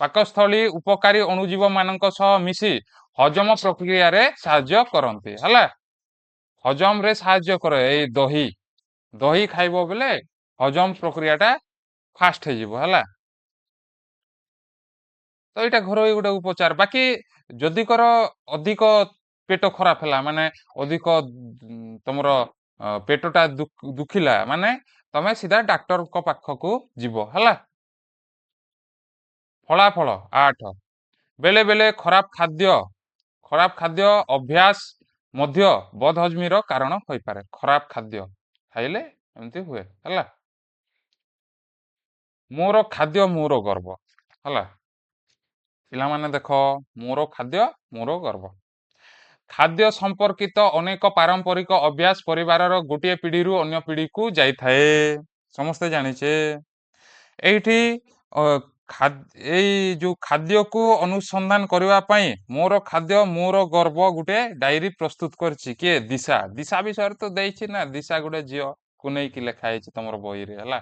ପାକସ୍ଥଳୀ ଉପକାରୀ ଅଣୁଜୀବ ମାନଙ୍କ ସହ ମିଶି ହଜମ ପ୍ରକ୍ରିୟାରେ ସାହାଯ୍ୟ କରନ୍ତି। ହେଲା, ହଜମରେ ସାହାଯ୍ୟ କରେ ଏଇ ଦହି। ଦହି ଖାଇବ ବୋଲେ ହଜମ ପ୍ରକ୍ରିୟାଟା ଫାଷ୍ଟ ହେଇଯିବ। ହେଲା, ତ ଏଇଟା ଘରୋଇ ଗୋଟେ ଉପଚାର। ବାକି ଯଦିକର ଅଧିକ ପେଟ ଖରାପ ହେଲା, ମାନେ ଅଧିକ ତମର ପେଟଟା ଦୁଖିଲା, ମାନେ ତମେ ସିଧା ଡାକ୍ତରଙ୍କ ପାଖକୁ ଯିବ। ହେଲା, ଫଳାଫଳ 8, ବେଳେ ବେଳେ ଖରାପ ଖାଦ୍ୟ, ଖରାପ ଖାଦ୍ୟ ଅଭ୍ୟାସ ମଧ୍ୟ ବଦହଜମିର କାରଣ ହୋଇପାରେ। ଖରାପ ଖାଦ୍ୟ ଖାଇଲେ ଏମିତି ହୁଏ। ହେଲା, ମୋର ଖାଦ୍ୟ ମୋର ଗର୍ବ। ହେଲା ପିଲାମାନେ ଦେଖ, ମୋର ଖାଦ୍ୟ ମୋର ଗର୍ବ। ଖାଦ୍ୟ ସମ୍ପର୍କିତ ଅନେକ ପାରମ୍ପରିକ ଅଭ୍ୟାସ ପରିବାରର ଗୋଟିଏ ପିଢ଼ିରୁ ଅନ୍ୟ ପିଢ଼ିକୁ ଯାଇଥାଏ, ସମସ୍ତେ ଜାଣିଛେ। ଏଇଠି ଏଇ ଯୋଉ ଖାଦ୍ୟକୁ ଅନୁସନ୍ଧାନ କରିବା ପାଇଁ ମୋର ଖାଦ୍ୟ ମୋର ଗର୍ବ ଗୋଟେ ଡାଏରୀ ପ୍ରସ୍ତୁତ କରିଛି କିଏ? ଦିଶା। ଦିଶା ବିଷୟରେ ତ ଦେଇଛି ନା, ଦିଶା ଗୋଟେ ଝିଅକୁ ନେଇକି ଲେଖା ହେଇଛି ତମର ବହିରେ। ହେଲା,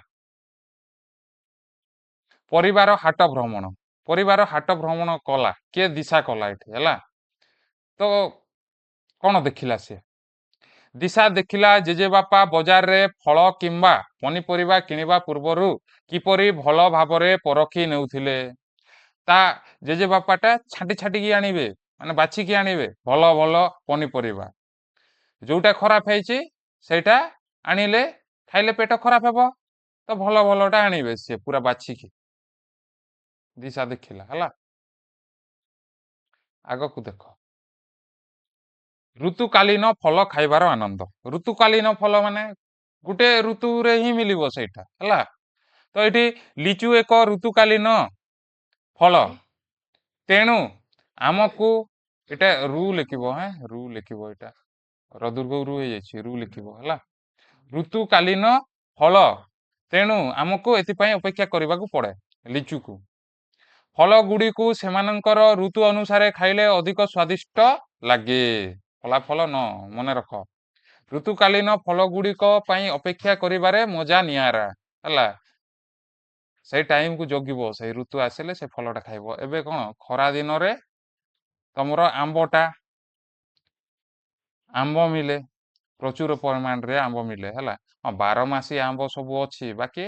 ପରିବାର ହାଟ ଭ୍ରମଣ, ପରିବାର ହାଟ ଭ୍ରମଣ କଲା କିଏ? ଦିଶା କଲା ଏଠି। ହେଲା, ତ କ'ଣ ଦେଖିଲା ସିଏ? ଦିଶା ଦେଖିଲା ଜେଜେବାପା ବଜାରରେ ଫଳ କିମ୍ବା ପନିପରିବା କିଣିବା ପୂର୍ବରୁ କିପରି ଭଲ ଭାବରେ ପରଖି ନେଉଥିଲେ। ତା ଜେଜେବାପାଟା ଛାଣ୍ଟି ଛାଣ୍ଟିକି ଆଣିବେ, ମାନେ ବାଛିକି ଆଣିବେ ଭଲ ଭଲ ପନିପରିବା, ଯୋଉଟା ଖରାପ ହେଇଛି ସେଇଟା ଆଣିଲେ ଖାଇଲେ ପେଟ ଖରାପ ହେବ। ତ ଭଲ ଭଲଟା ଆଣିବେ ସିଏ ପୁରା ବାଛିକି। ଦିଶା ଦେଖିଲା ହେଲା। ଆଗକୁ ଦେଖ, ଋତୁକାଳୀନ ଫଳ ଖାଇବାର ଆନନ୍ଦ। ଋତୁକାଳୀନ ଫଳ ମାନେ ଗୋଟେ ଋତୁରେ ହିଁ ମିଳିବ ସେଇଟା ହେଲା। ତ ଏଠି ଲିଚୁ ଏକ ଋତୁକାଳୀନ ଫଳ, ତେଣୁ ଆମକୁ ଏଟା ରୁ ଲେଖିବ, ହଁ ରୁ ଲେଖିବ, ଏଇଟା ରଦୁର୍ଗ ରୁ ହେଇଯାଇଛି, ରୁ ଲେଖିବ ହେଲା। ଋତୁକାଳୀନ ଫଳ, ତେଣୁ ଆମକୁ ଏଥିପାଇଁ ଅପେକ୍ଷା କରିବାକୁ ପଡେ। ଲିଚୁକୁ ଫଳ ଗୁଡ଼ିକୁ ସେମାନଙ୍କର ଋତୁ ଅନୁସାରେ ଖାଇଲେ ଅଧିକ ସ୍ୱାଦିଷ୍ଟ ଲାଗେ। ଫଳାଫଳ ନ ମନେ ରଖ, ଋତୁକାଳୀନ ଫଳ ଗୁଡ଼ିକ ପାଇଁ ଅପେକ୍ଷା କରିବାରେ ମଜା ନିଆରା ହେଲା। ସେଇ ଟାଇମକୁ ଜଗିବ, ସେଇ ଋତୁ ଆସିଲେ ସେ ଫଳଟା ଖାଇବ। ଏବେ କଣ ଖରା ଦିନରେ ତମର ଆମ୍ବଟା, ଆମ୍ବ ମିଲେ, ପ୍ରଚୁର ପରିମାଣରେ ଆମ୍ବ ମିଲେ ହେଲା। ହଁ, 12 ମାସି ଆମ୍ବ ସବୁ ଅଛି, ବାକି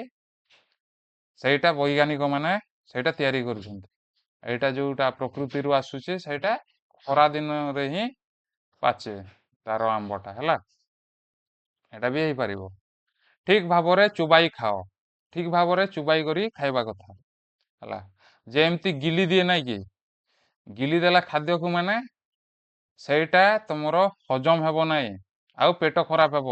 ସେଇଟା ବୈଜ୍ଞାନିକ ମାନେ ସେଇଟା ତିଆରି କରୁଛନ୍ତି। ଏଇଟା ଯୋଉଟା ପ୍ରକୃତିରୁ ଆସୁଛି ସେଇଟା ଖରା ଦିନରେ ହିଁ ପାଚେ ତାର ଆମ୍ବଟା ହେଲା। ଏଇଟା ବି ହେଇପାରିବ। ଠିକ ଭାବରେ ଚୋବାଇ ଖାଅ, ଠିକ ଭାବରେ ଚୋବାଇ କରି ଖାଇବା କଥା ହେଲା। ଯେମିତି ଗିଲି ଦିଏ ନାଇଁ କି, ଗିଲି ଦେଲା ଖାଦ୍ୟକୁ ମାନେ ସେଇଟା ତମର ହଜମ ହେବ ନାହିଁ, ଆଉ ପେଟ ଖରାପ ହେବ।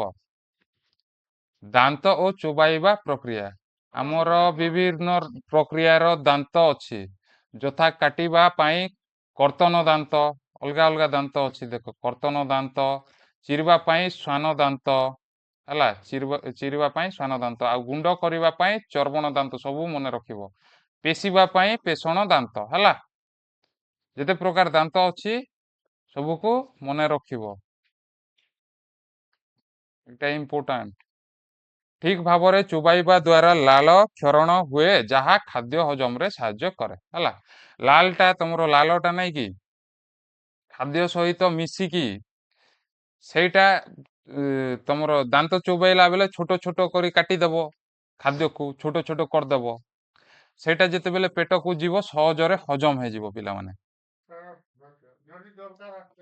ଦାନ୍ତ ଓ ଚୋବାଇବା ପ୍ରକ୍ରିୟା, ଆମର ବିଭିନ୍ନ ପ୍ରକ୍ରିୟାର ଦାନ୍ତ ଅଛି, ଯଥା କାଟିବା ପାଇଁ କର୍ତ୍ତନ ଦାନ୍ତ, ଅଲଗା ଅଲଗା ଦାନ୍ତ ଅଛି ଦେଖ, କର୍ତ୍ତନ ଦାନ୍ତ, ଚିରିବା ପାଇଁ ଶ୍ୱାନ ଦାନ୍ତ ହେଲା, ଚିରିବା ପାଇଁ ଶ୍ୱାନ ଦାନ୍ତ, ଆଉ ଗୁଣ୍ଡ କରିବା ପାଇଁ ଚର୍ବଣ ଦାନ୍ତ, ସବୁ ମନେ ରଖିବ। ପେଶିବା ପାଇଁ ପେଷଣ ଦାନ୍ତ ହେଲା। ଯେତେ ପ୍ରକାର ଦାନ୍ତ ଅଛି ସବୁକୁ ମନେ ରଖିବ, ଏଇଟା ଇମ୍ପୋର୍ଟାଣ୍ଟ। ଠିକ ଭାବରେ ଚୋବାଇବା ଦ୍ୱାରା ଲାଳ କ୍ଷରଣ ହୁଏ, ଯାହା ଖାଦ୍ୟ ହଜମରେ ସାହାଯ୍ୟ କରେ ହେଲା। ଲାଲଟା ତମର ଲାଲଟା ନାଇଁ କି ଖାଦ୍ୟ ସହିତ ମିଶିକି ସେଇଟା ତମର ଦାନ୍ତ ଚୋବାଇଲା ବେଳେ ଛୋଟ ଛୋଟ କରି କାଟିଦେବ, ଖାଦ୍ୟକୁ ଛୋଟ ଛୋଟ କରିଦେବ। ସେଇଟା ଯେତେବେଳେ ପେଟକୁ ଯିବ ସହଜରେ ହଜମ ହେଇଯିବ ପିଲାମାନେ।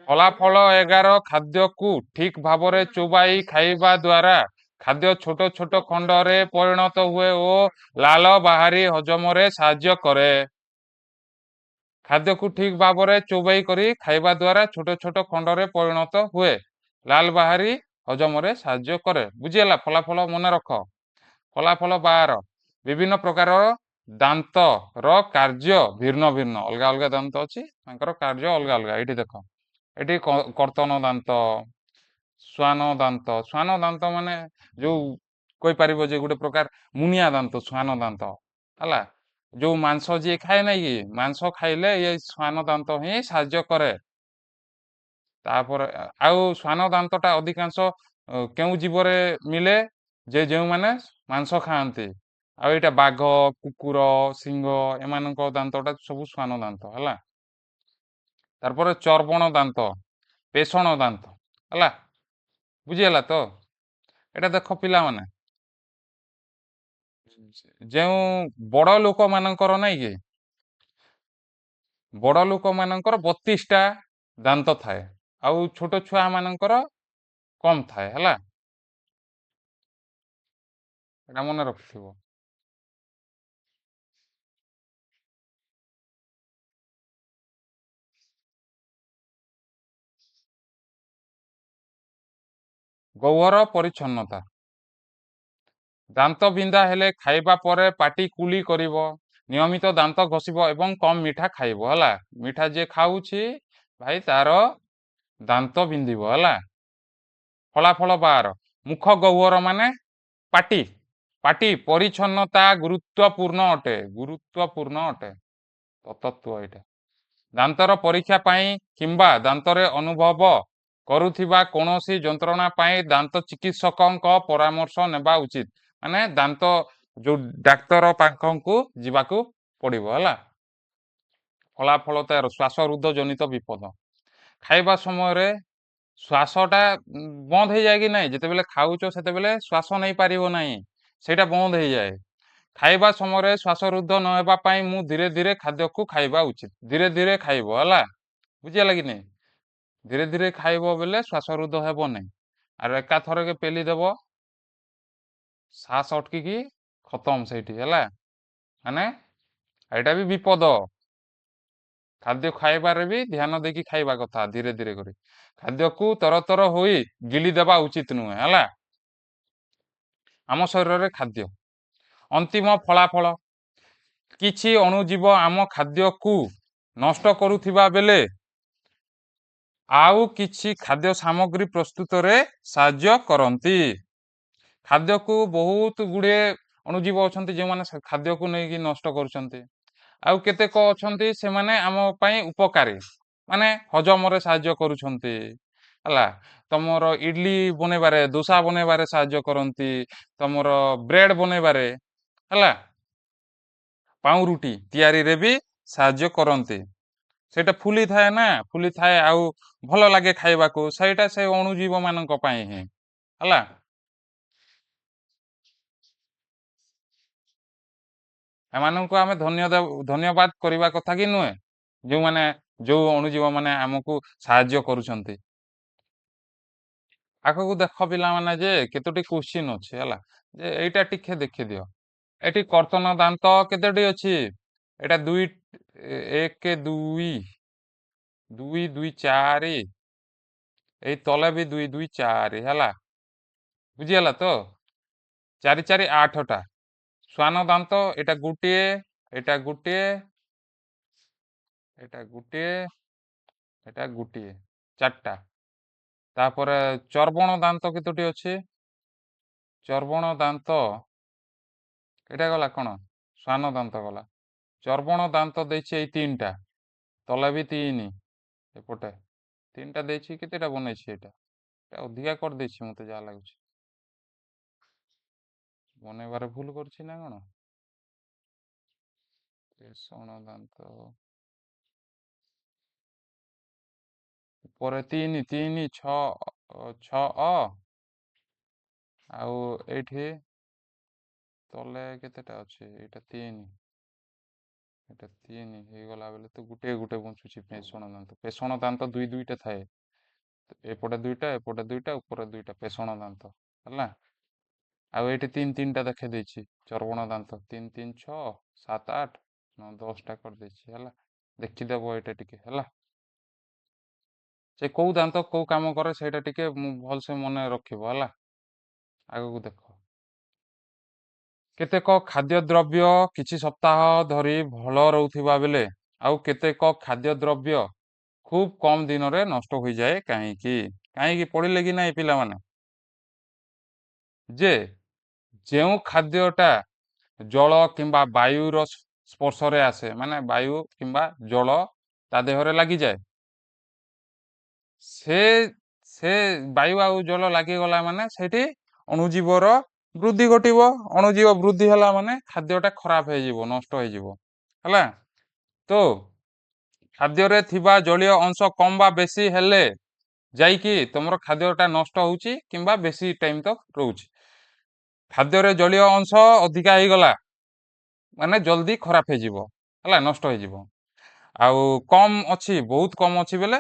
ଫଳାଫଳ 11, ଖାଦ୍ୟକୁ ଠିକ ଭାବରେ ଚୋବାଇ ଖାଇବା ଦ୍ୱାରା ଖାଦ୍ୟ ଛୋଟ ଛୋଟ ଖଣ୍ଡରେ ପରିଣତ ହୁଏ ଓ ଲାଳ ବାହାରି ହଜମରେ ସାହାଯ୍ୟ କରେ। ଖାଦ୍ୟକୁ ଠିକ ଭାବରେ ଚୋବାଇ କରି ଖାଇବା ଦ୍ୱାରା ଛୋଟ ଛୋଟ ଖଣ୍ଡରେ ପରିଣତ ହୁଏ, ଲାଲ ବାହାରି ହଜମରେ ସାହାଯ୍ୟ କରେ। ବୁଝିହେଲା? ଫଳାଫଳ ମନେ ରଖ। ଫଳାଫଳ 12, ବିଭିନ୍ନ ପ୍ରକାରର ଦାନ୍ତର କାର୍ଯ୍ୟ ଭିନ୍ନ ଭିନ୍ନ, ଅଲଗା ଅଲଗା ଦାନ୍ତ ଅଛି, ତାଙ୍କର କାର୍ଯ୍ୟ ଅଲଗା ଅଲଗା। ଏଇଠି ଦେଖ, ଏଠି କର୍ତ୍ତନ ଦାନ୍ତ, ଶ୍ୱାନ ଦାନ୍ତ। ଶ୍ୱାନ ଦାନ୍ତ ମାନେ ଯୋଉ କହିପାରିବ ଯେ ଗୋଟେ ପ୍ରକାର ମୁନିଆ ଦାନ୍ତ, ଶ୍ୱାନ ଦାନ୍ତ ହେଲା। ଯୋଉ ମାଂସ ଯିଏ ଖାଏ ନାଇଁ କି, ମାଂସ ଖାଇଲେ ଏଇ ଶ୍ୱାନ ଦାନ୍ତ ହିଁ ସାହାଯ୍ୟ କରେ। ତାପରେ ଆଉ ଶ୍ୱାନ ଦାନ୍ତଟା ଅଧିକାଂଶ କେଉଁ ଜୀବରେ ମିଲେ? ଯେ ଯେଉଁମାନେ ମାଂସ ଖାଆନ୍ତି। ଆଉ ଏଇଟା ବାଘ, କୁକୁର, ସିଂହ ଏମାନଙ୍କ ଦାନ୍ତଟା ସବୁ ଶ୍ୱାନ ଦାନ୍ତ ହେଲା। ତାରପରେ ଚର୍ବଣ ଦାନ୍ତ, ପେଷଣ ଦାନ୍ତ ହେଲା। ବୁଝିହେଲା ତ? ଏଇଟା ଦେଖ ପିଲାମାନେ, ଯେଉଁ ବଡ ଲୋକମାନଙ୍କର ନାଇଁ କି, ବଡ ଲୋକମାନଙ୍କର 32ଟା ଦାନ୍ତ ଥାଏ, ଆଉ ଛୋଟ ଛୁଆ ମାନଙ୍କର କମ ଥାଏ ହେଲା। ଏଟା ମନେ ରଖିଥିବ। ଗହ୍ୱର ପରିଚ୍ଛନ୍ନତା, ଦାନ୍ତ ବିନ୍ଧା ହେଲେ ଖାଇବା ପରେ ପାଟି କୁଲି କରିବ, ନିୟମିତ ଦାନ୍ତ ଘଷିବ ଏବଂ କମ ମିଠା ଖାଇବ ହେଲା। ମିଠା ଯିଏ ଖାଉଛି ଭାଇ ତାର ଦାନ୍ତ ବିନ୍ଧିବ ହେଲା। ଫଳାଫଳ 12, ମୁଖ ଗହ୍ୱର ମାନେ ପାଟି, ପାଟି ପରିଚ୍ଛନ୍ନତା ଗୁରୁତ୍ୱପୂର୍ଣ୍ଣ ଅଟେ, ଗୁରୁତ୍ୱପୂର୍ଣ୍ଣ ଅଟେ ତତ୍ତ୍ୱ ଏଇଟା। ଦାନ୍ତର ପରୀକ୍ଷା ପାଇଁ କିମ୍ବା ଦାନ୍ତରେ ଅନୁଭବ କରୁଥିବା କୌଣସି ଯନ୍ତ୍ରଣା ପାଇଁ ଦାନ୍ତ ଚିକିତ୍ସକଙ୍କ ପରାମର୍ଶ ନେବା ଉଚିତ। ମାନେ ଦାନ୍ତ ଯୋଉ ଡାକ୍ତର ପାଖକୁ ଯିବାକୁ ପଡିବ ହେଲା। ଫଳାଫଳ 13, ଶ୍ୱାସରୁଦ୍ଧ ଜନିତ ବିପଦ। ଖାଇବା ସମୟରେ ଶ୍ୱାସଟା ବନ୍ଦ ହେଇଯାଏ କି ନାହିଁ? ଯେତେବେଳେ ଖାଉଛ ସେତେବେଳେ ଶ୍ୱାସ ନେଇପାରିବ ନାହିଁ, ସେଇଟା ବନ୍ଦ ହେଇଯାଏ। ଖାଇବା ସମୟରେ ଶ୍ୱାସରୁଦ୍ଧ ନ ହେବା ପାଇଁ ମୁଁ ଧୀରେ ଧୀରେ ଖାଦ୍ୟକୁ ଖାଇବା ଉଚିତ। ଧୀରେ ଧୀରେ ଖାଇବ ହେଲା, ବୁଝିହେଲା କି ନାହିଁ? ଧୀରେ ଧୀରେ ଖାଇବ ବେଲେ ଶ୍ୱାସରୁଦ୍ଧ ହେବ ନାହିଁ, ଆଉ ଏକାଥରକେ ପେଲି ଦେବ, ଶ୍ୱାସ ଅଟକିକି ଖତମ ସେଇଠି ହେଲା। ମାନେ ଏଇଟା ବି ବିପଦ। ଖାଦ୍ୟ ଖାଇବାରେ ବି ଧ୍ୟାନ ଦେଇକି ଖାଇବା କଥା, ଧୀରେ ଧୀରେ କରି। ଖାଦ୍ୟକୁ ତରତର ହୋଇ ଗିଳି ଦେବା ଉଚିତ ନୁହେଁ, ହେଲା। ଆମ ଶରୀରରେ ଖାଦ୍ୟ ଅନ୍ତିମ ଫଳାଫଳ। କିଛି ଅଣୁଜୀବ ଆମ ଖାଦ୍ୟକୁ ନଷ୍ଟ କରୁଥିବା ବେଳେ ଆଉ କିଛି ଖାଦ୍ୟ ସାମଗ୍ରୀ ପ୍ରସ୍ତୁତରେ ସାହାଯ୍ୟ କରନ୍ତି। ଖାଦ୍ୟକୁ ବହୁତ ଗୁଡ଼ିଏ ଅଣୁଜୀବ ଅଛନ୍ତି ଯେଉଁମାନେ ଖାଦ୍ୟକୁ ନେଇକି ନଷ୍ଟ କରୁଛନ୍ତି। ଆଉ କେତେକ ଅଛନ୍ତି ସେମାନେ ଆମ ପାଇଁ ଉପକାରୀ, ମାନେ ହଜମରେ ସାହାଯ୍ୟ କରୁଛନ୍ତି, ହେଲା। ତମର ଇଡଲି ବନେଇବାରେ, ଦୋସା ବନେଇବାରେ ସାହାଯ୍ୟ କରନ୍ତି, ତମର ବ୍ରେଡ ବନେଇବାରେ, ହେଲା, ପାଉଁରୁଟି ତିଆରିରେ ବି ସାହାଯ୍ୟ କରନ୍ତି। ସେଇଟା ଫୁଲିଥାଏ ନା, ଫୁଲିଥାଏ ଆଉ ଭଲ ଲାଗେ ଖାଇବାକୁ, ସେଇଟା ସେ ଅଣୁଜୀବ ମାନଙ୍କ ପାଇଁ ହିଁ, ହେଲା। ଏମାନଙ୍କୁ ଆମେ ଧନ୍ୟବାଦ କରିବା କଥା କି ନୁହେଁ, ଯୋଉ ଅଣୁଜୀବ ମାନେ ଆମକୁ ସାହାଯ୍ୟ କରୁଛନ୍ତି। ଆଗକୁ ଦେଖ ପିଲାମାନେ ଯେ କେତୋଟି କୋଶ୍ଚିନ୍ ଅଛି, ହେଲା, ଯେ ଏଇଟା ଟିକେ ଦେଖିଦିଅ। ଏଠି କର୍ତ୍ତନ ଦାନ୍ତ କେତୋଟି ଅଛି? ଏଇଟା ଦୁଇ, ଏକ, ଦୁଇ, ଦୁଇ, ଦୁଇ, ଚାରି, ଏଇ ତଳେ ବି ଦୁଇ, ଦୁଇ, ଚାରି, ହେଲା। ବୁଝିଗଲା ତ? ଚାରି, ଚାରି, ଆଠଟା। ଶ୍ୱାନ ଦାନ୍ତ ଏଇଟା ଗୋଟିଏ, ଏଇଟା ଗୋଟିଏ, ଏଇଟା ଗୋଟିଏ, ଏଇଟା ଗୋଟିଏ, ଚାରିଟା। ତାପରେ ଚର୍ବଣ ଦାନ୍ତ କେତୋଟି ଅଛି? ଚର୍ବଣ ଦାନ୍ତ ଏଇଟା ଗଲା କଣ? ଶ୍ୱାନ ଦାନ୍ତ ଗଲା। ଚର୍ବଣ ଦାନ୍ତ ଦେଇଛି ଏଇ ତିନିଟା, ତଳେ ବି ତିନି, ଏପଟେ ତିନିଟା ଦେଇଛି। କେତେଟା ବନେଇଛି? ଏଇଟା ଏଇଟା ଅଧିକା କରିଦେଇଛି ମତେ ଯାହା ଲାଗୁଛି। ବନେଇବାରେ ଭୁଲ କରିଛି ନା କଣ? ପେଷଣ ଦାନ୍ତ ଉପରେ ତିନି, ତିନି, ଛଅ, ଛଅ, ଆଉ ଏଇଠି ତଲେ କେତେଟା ଅଛି? ଏଇଟା ତିନି, ଏଇଟା ତିନି ହେଇଗଲା ବେଲେ ତ ଗୋଟିଏ ଗୋଟେ ବଞ୍ଚୁଛି ପେଷଣ ଦାନ୍ତ। ପେଷଣ ଦାନ୍ତ ଦୁଇ ଦୁଇଟା ଥାଏ, ଏପଟେ ଦୁଇଟା, ଏପଟେ ଦୁଇଟା, ଉପରେ ଦୁଇଟା ପେଷଣ ଦାନ୍ତ, ହେଲା। ଆଉ ଏଇଠି ତିନି ତିନିଟା ଦେଖେଇ ଦେଇଛି ଚର୍ବଣ ଦାନ୍ତ, ତିନି, ତିନି, ଛଅ, ସାତ, ଆଠ, ନଅ, ଦଶଟା କରିଦେଇଛି, ହେଲା। ଦେଖିଦେବ ଏଇଟା ଟିକେ, ହେଲା। ସେ କୋଉ ଦାନ୍ତ କୋଉ କାମ କରେ ସେଇଟା ଟିକେ ଭଲସେ ମନେ ରଖିବ, ହେଲା। ଆଗକୁ ଦେଖ। କେତେକ ଖାଦ୍ୟଦ୍ରବ୍ୟ କିଛି ସପ୍ତାହ ଧରି ଭଲ ରହୁଥିବା ବେଳେ ଆଉ କେତେକ ଖାଦ୍ୟଦ୍ରବ୍ୟ ଖୁବ୍ କମ୍ ଦିନରେ ନଷ୍ଟ ହୋଇଯାଏ କାହିଁକି? କାହିଁକି ପଢିଲେ କି ନାଇଁ ପିଲାମାନେ? ଯେ ଯେଉଁ ଖାଦ୍ୟଟା ଜଳ କିମ୍ବା ବାୟୁର ସ୍ପର୍ଶରେ ଆସେ, ମାନେ ବାୟୁ କିମ୍ବା ଜଳ ତା ଦେହରେ ଲାଗିଯାଏ, ସେ ବାୟୁ ଆଉ ଜଳ ଲାଗିଗଲା ମାନେ ସେଇଠି ଅଣୁଜୀବର ବୃଦ୍ଧି ଘଟିବ। ଅଣୁଜୀବ ବୃଦ୍ଧି ହେଲା ମାନେ ଖାଦ୍ୟଟା ଖରାପ ହେଇଯିବ, ନଷ୍ଟ ହେଇଯିବ, ହେଲା। ତ ଖାଦ୍ୟରେ ଥିବା ଜଳୀୟ ଅଂଶ କମ୍ ବା ବେଶୀ ହେଲେ ଯାଇକି ତମର ଖାଦ୍ୟଟା ନଷ୍ଟ ହଉଛି କିମ୍ବା ବେଶୀ ଟାଇମ୍ ତକ ରହୁଛି। ଖାଦ୍ୟରେ ଜଳୀୟ ଅଂଶ ଅଧିକା ହେଇଗଲା ମାନେ ଜଲ୍ଦି ଖରାପ ହେଇଯିବ, ହେଲା, ନଷ୍ଟ ହେଇଯିବ। ଆଉ କମ୍ ଅଛି, ବହୁତ କମ୍ ଅଛି ବେଲେ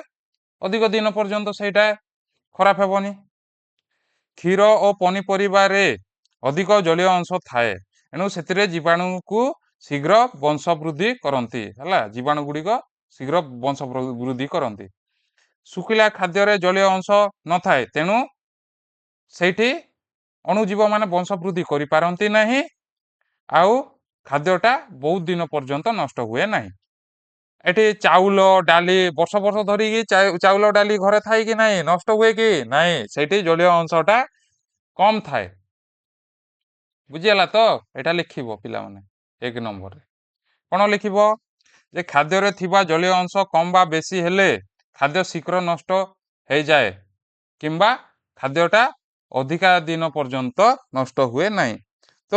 ଅଧିକ ଦିନ ପର୍ଯ୍ୟନ୍ତ ସେଇଟା ଖରାପ ହେବନି। କ୍ଷୀର ଓ ପନିପରିବାରେ ଅଧିକ ଜଳୀୟ ଅଂଶ ଥାଏ, ଏଣୁ ସେଥିରେ ଜୀବାଣୁକୁ ଶୀଘ୍ର ବଂଶ ବୃଦ୍ଧି କରନ୍ତି, ହେଲା। ଜୀବାଣୁ ଗୁଡ଼ିକ ଶୀଘ୍ର ବଂଶ ବୃଦ୍ଧି କରନ୍ତି। ଶୁଖିଲା ଖାଦ୍ୟରେ ଜଳୀୟ ଅଂଶ ନଥାଏ, ତେଣୁ ସେଇଠି ଅଣୁଜୀବ ମାନେ ବଂଶ ବୃଦ୍ଧି କରିପାରନ୍ତି ନାହିଁ, ଆଉ ଖାଦ୍ୟଟା ବହୁତ ଦିନ ପର୍ଯ୍ୟନ୍ତ ନଷ୍ଟ ହୁଏ ନାହିଁ। ଏଠି ଚାଉଳ ଡାଲି ବର୍ଷ ବର୍ଷ ଧରିକି ଚାଉଳ ଡାଲି ଘରେ ଥାଏ କି ନାହିଁ, ନଷ୍ଟ ହୁଏ କି ନାହିଁ? ସେଇଠି ଜଳୀୟ ଅଂଶଟା କମ୍ ଥାଏ। ବୁଝିଗଲା ତ? ଏଇଟା ଲେଖିବ ପିଲାମାନେ 1 ନମ୍ବରରେ। କଣ ଲେଖିବ? ଯେ ଖାଦ୍ୟରେ ଥିବା ଜଳୀୟ ଅଂଶ କମ୍ ବା ବେଶୀ ହେଲେ ଖାଦ୍ୟ ଶୀଘ୍ର ନଷ୍ଟ ହେଇଯାଏ କିମ୍ବା ଖାଦ୍ୟଟା ଅଧିକା ଦିନ ପର୍ଯ୍ୟନ୍ତ ନଷ୍ଟ ହୁଏ ନାହିଁ। ତ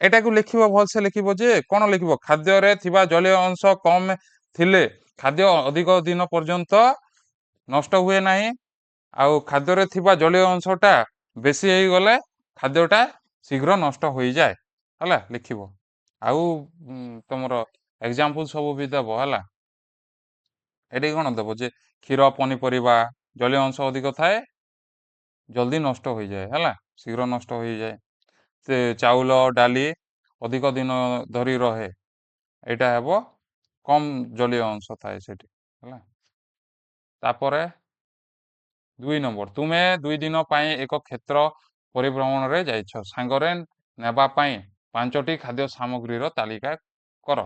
ଏଟାକୁ ଲେଖିବ, ଭଲସେ ଲେଖିବ। ଯେ କଣ ଲେଖିବ? ଖାଦ୍ୟରେ ଥିବା ଜଳୀୟ ଅଂଶ କମ୍ ଥିଲେ ଖାଦ୍ୟ ଅଧିକ ଦିନ ପର୍ଯ୍ୟନ୍ତ ନଷ୍ଟ ହୁଏ ନାହିଁ, ଆଉ ଖାଦ୍ୟରେ ଥିବା ଜଳୀୟ ଅଂଶଟା ବେଶୀ ହେଇଗଲେ ଖାଦ୍ୟଟା ଶୀଘ୍ର ନଷ୍ଟ ହୋଇଯାଏ, ହେଲା। ଲେଖିବ। ଆଉ ତମର ଏକ୍ଜାମ୍ପଲ୍ ସବୁ ବି ଦେବ, ହେଲା। ଏଠି କଣ ଦେବ? ଯେ କ୍ଷୀର ପନିପରିବା ଜଳୀୟ ଅଂଶ ଅଧିକ ଥାଏ, ଜଲ୍ଦି ନଷ୍ଟ ହୋଇଯାଏ, ହେଲା, ଶୀଘ୍ର ନଷ୍ଟ ହୋଇଯାଏ। ସେ ଚାଉଳ ଡାଲି ଅଧିକ ଦିନ ଧରି ରହେ। ଏଇଟା ହେବ କମ୍ ଜଳୀୟ ଅଂଶ ଥାଏ ସେଠି, ହେଲା। ତାପରେ 2 ନମ୍ବର, ତୁମେ 2 ଦିନ ପାଇଁ ଏକ କ୍ଷେତ୍ର ପରିଭ୍ରମଣରେ ଯାଇଛ, ସାଙ୍ଗରେ ନେବା ପାଇଁ 5ଟି ଖାଦ୍ୟ ସାମଗ୍ରୀର ତାଲିକା କର,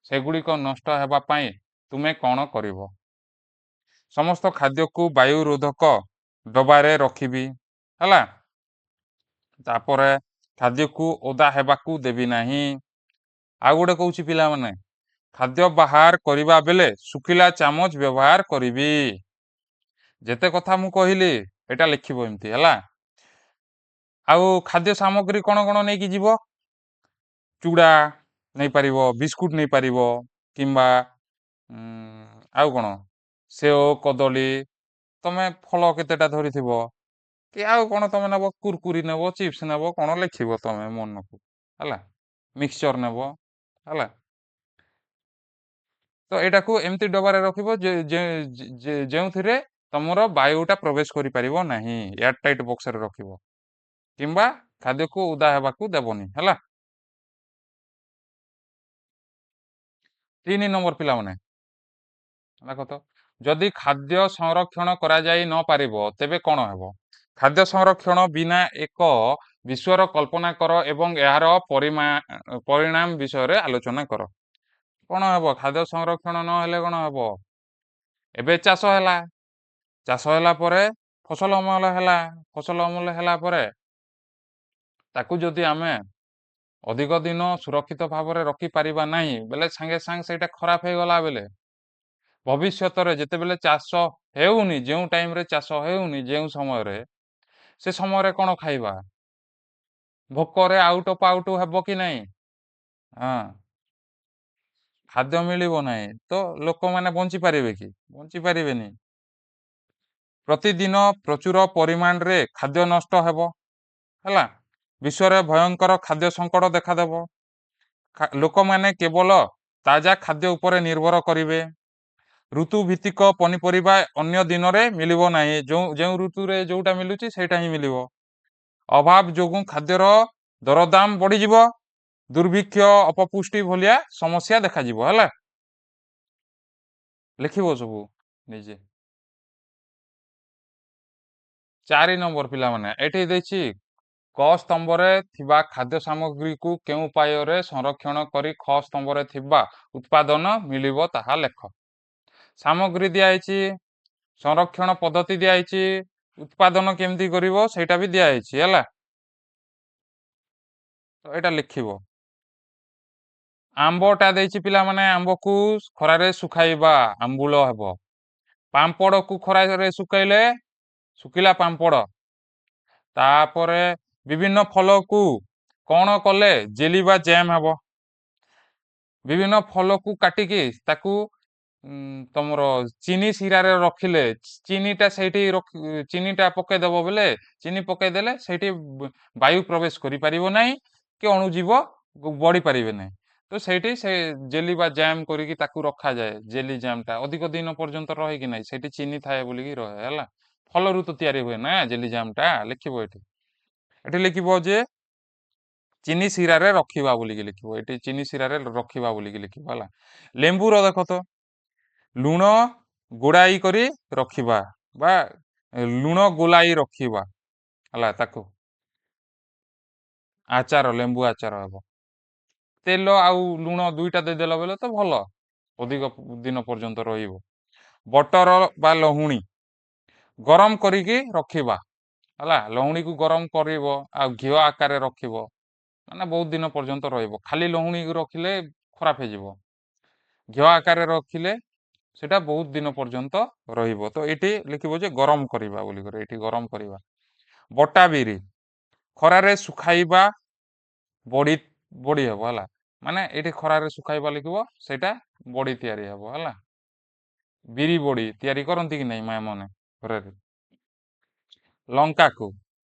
ସେଗୁଡ଼ିକ ନଷ୍ଟ ହେବା ପାଇଁ ତୁମେ କ'ଣ କରିବ? ସମସ୍ତ ଖାଦ୍ୟକୁ ବାୟୁରୋଧକ ଡବାରେ ରଖିବି, ହେଲା। ତାପରେ ଖାଦ୍ୟକୁ ଓଦା ହେବାକୁ ଦେବି ନାହିଁ। ଆଉ ଗୋଟେ କହୁଛି ପିଲାମାନେ, ଖାଦ୍ୟ ବାହାର କରିବା ବେଳେ ଶୁଖିଲା ଚାମଚ ବ୍ୟବହାର କରିବି। ଯେତେ କଥା ମୁଁ କହିଲି ଏଇଟା ଲେଖିବ ଏମିତି, ହେଲା। ଆଉ ଖାଦ୍ୟ ସାମଗ୍ରୀ କ'ଣ କ'ଣ ନେଇକି ଯିବ? ଚୁଡ଼ା ନେଇପାରିବ, ବିସ୍କୁଟ ନେଇପାରିବ, କିମ୍ବା ଆଉ କ'ଣ ସେଓ, କଦଳୀ, ତମେ ଫଳ କେତେଟା ଧରିଥିବ କି ଆଉ କ'ଣ ତମେ ନେବ, କୁରକୁରି ନେବ, ଚିପ୍ସ ନେବ, କ'ଣ ଲେଖିବ ତମେ ମନକୁ, ହେଲା। ମିକ୍ସଚର ନେବ, ହେଲା। ତ ଏଇଟାକୁ ଏମିତି ଡବାରେ ରଖିବ ଯେଉଁଥିରେ ତମର ବାୟୁଟା ପ୍ରବେଶ କରିପାରିବ ନାହିଁ, ଏୟାର ଟାଇଟ୍ ବକ୍ସରେ ରଖିବ, କିମ୍ବା ଖାଦ୍ୟକୁ ଓଦା ହେବାକୁ ଦେବନି, ହେଲା। 3 ନମ୍ବର ପିଲାମାନେ ଦେଖ ତ, ଯଦି ଖାଦ୍ୟ ସଂରକ୍ଷଣ କରାଯାଇ ନପାରିବ ତେବେ କ'ଣ ହେବ? ଖାଦ୍ୟ ସଂରକ୍ଷଣ ବିନା ଏକ ବିଶ୍ୱର କଳ୍ପନା କର ଏବଂ ଏହାର ପରିଣାମ ବିଷୟରେ ଆଲୋଚନା କର। କ'ଣ ହେବ? ଖାଦ୍ୟ ସଂରକ୍ଷଣ ନହେଲେ କ'ଣ ହେବ? ଏବେ ଚାଷ ହେଲା, ଚାଷ ହେଲା ପରେ ଫସଲ ଅମଳ ହେଲା, ଫସଲ ଅମଳ ହେଲା ପରେ ତାକୁ ଯଦି ଆମେ ଅଧିକ ଦିନ ସୁରକ୍ଷିତ ଭାବରେ ରଖିପାରିବା ନାହିଁ ବେଲେ ସାଙ୍ଗେ ସାଙ୍ଗେ ସେଇଟା ଖରାପ ହେଇଗଲା ବେଲେ ଭବିଷ୍ୟତରେ ଯେତେବେଳେ ଚାଷ ହେଉନି, ଯେଉଁ ଟାଇମରେ ଚାଷ ହେଉନି, ଯେଉଁ ସମୟରେ, ସେ ସମୟରେ କ'ଣ ଖାଇବା? ଭୋକରେ ଆଉଟ ପାଉଟ ହେବ କି ନାହିଁ? ହଁ, ଖାଦ୍ୟ ମିଳିବ ନାହିଁ ତ ଲୋକମାନେ ବଞ୍ଚି ପାରିବେ କି? ବଞ୍ଚି ପାରିବେନି। ପ୍ରତିଦିନ ପ୍ରଚୁର ପରିମାଣରେ ଖାଦ୍ୟ ନଷ୍ଟ ହେବ, ହେଲା। ବିଶ୍ୱରେ ଭୟଙ୍କର ଖାଦ୍ୟ ସଙ୍କଟ ଦେଖାଦେବ। ଲୋକମାନେ କେବଳ ତାଜା ଖାଦ୍ୟ ଉପରେ ନିର୍ଭର କରିବେ। ଋତୁଭିତ୍ତିକ ପନିପରିବା ଅନ୍ୟ ଦିନରେ ମିଳିବ ନାହିଁ, ଯେଉଁ ଋତୁରେ ଯେଉଁଟା ମିଳୁଛି ସେଇଟା ହିଁ ମିଳିବ। ଅଭାବ ଯୋଗୁଁ ଖାଦ୍ୟର ଦରଦାମ ବଢ଼ିଯିବ, ଦୁର୍ଭିକ୍ଷ, ଅପପୁଷ୍ଟି ଭଳିଆ ସମସ୍ୟା ଦେଖାଯିବ, ହେଲା। ଲେଖିବ ସବୁ ନିଜେ। 4 ନମ୍ବର ପିଲାମାନେ ଏଠି ଦେଇଛି, କ ସ୍ତମ୍ଭରେ ଥିବା ଖାଦ୍ୟ ସାମଗ୍ରୀକୁ କେଉଁ ଉପାୟରେ ସଂରକ୍ଷଣ କରି ଖ ସ୍ତମ୍ଭରେ ଥିବା ଉତ୍ପାଦନ ମିଳିବ ତାହା ଲେଖ। ସାମଗ୍ରୀ ଦିଆହେଇଛି, ସଂରକ୍ଷଣ ପଦ୍ଧତି ଦିଆହେଇଛି, ଉତ୍ପାଦନ କେମିତି କରିବ ସେଇଟା ବି ଦିଆହେଇଛି, ହେଲା। ତ ଏଇଟା ଲେଖିବ। ଆମ୍ବଟା ଦେଇଛି ପିଲାମାନେ, ଆମ୍ବକୁ ଖରାରେ ଶୁଖାଇବା, ଆମ୍ବୁଲ ହେବ। ପାମ୍ପଡ଼କୁ ଖରାରେ ଶୁଖାଇଲେ ଶୁଖିଲା ପାମ୍ପଡ଼। ତାପରେ ବିଭିନ୍ନ ଫଳକୁ କ'ଣ କଲେ ଜେଲି ବା ଜ୍ୟାମ୍ ହେବ। ବିଭିନ୍ନ ଫଳକୁ କାଟିକି ତାକୁ ତମର ଚିନି ଶିରାରେ ରଖିଲେ, ଚିନିଟା ସେଇଠି ଚିନିଟା ପକେଇଦବ ବୋଲେ, ଚିନି ପକେଇଦେଲେ ସେଇଠି ବାୟୁ ପ୍ରବେଶ କରିପାରିବ ନାହିଁ କି ଅଣୁଜୀବ ବଢ଼ି ପାରିବେ ନାହିଁ। ତ ସେଇଠି ସେ ଜେଲି ବା ଜ୍ୟାମ୍ କରିକି ତାକୁ ରଖାଯାଏ। ଜେଲି ଜ୍ୟାମ୍ଟା ଅଧିକ ଦିନ ପର୍ଯ୍ୟନ୍ତ ରହେ କି ନାହିଁ, ସେଇଠି ଚିନି ଥାଏ ବୋଲିକି ରହେ, ହେଲା। ଫଳରୁ ତ ତିଆରି ହୁଏ ନା ଜେଲି ଜ୍ୟାମ୍ଟା। ଲେଖିବ ଏଠି, ଏଠି ଲେଖିବ ଯେ ଚିନି ଶିରାରେ ରଖିବା ବୋଲିକି ଲେଖିବ, ଏଠି ଚିନି ଶିରାରେ ରଖିବା ବୋଲିକି ଲେଖିବ, ହେଲା। ଲେମ୍ବୁର ଦେଖ ତ, ଲୁଣ ଗୋଳାଇ କରି ରଖିବା ବା ଲୁଣ ଗୋଲାଇ ରଖିବା, ହେଲା। ତାକୁ ଆଚାର, ଲେମ୍ବୁ ଆଚାର ହେବ। ତେଲ ଆଉ ଲୁଣ ଦୁଇଟା ଦେଇଦେଲା ବେଲେ ତ ଭଲ, ଅଧିକ ଦିନ ପର୍ଯ୍ୟନ୍ତ ରହିବ। ବଟର ବା ଲହୁଣୀ ଗରମ କରିକି ରଖିବା, ହେଲା। ଲହୁଣୀକୁ ଗରମ କରିବ ଆଉ ଘିଅ ଆକାରରେ ରଖିବ, ମାନେ ବହୁତ ଦିନ ପର୍ଯ୍ୟନ୍ତ ରହିବ। ଖାଲି ଲହୁଣୀକୁ ରଖିଲେ ଖରାପ ହେଇଯିବ, ଘିଅ ଆକାରରେ ରଖିଲେ ସେଟା ବହୁତ ଦିନ ପର୍ଯ୍ୟନ୍ତ ରହିବ। ତ ଏଇଠି ଲେଖିବ ଯେ ଗରମ କରିବା ବୋଲିକରି, ଏଇଠି ଗରମ କରିବା। ବଟା ବିରି ଖରାରେ ଶୁଖାଇବା, ବଡ଼ି ବଡ଼ି ହେବ, ହେଲା। ମାନେ ଏଇଠି ଖରାରେ ଶୁଖାଇବା ଲେଖିବ, ସେଇଟା ବଡ଼ି ତିଆରି ହେବ, ହେଲା। ବିରି ବଡ଼ି ତିଆରି କରନ୍ତି କି ନାହିଁ ମା ମାନେ ଘରରେ?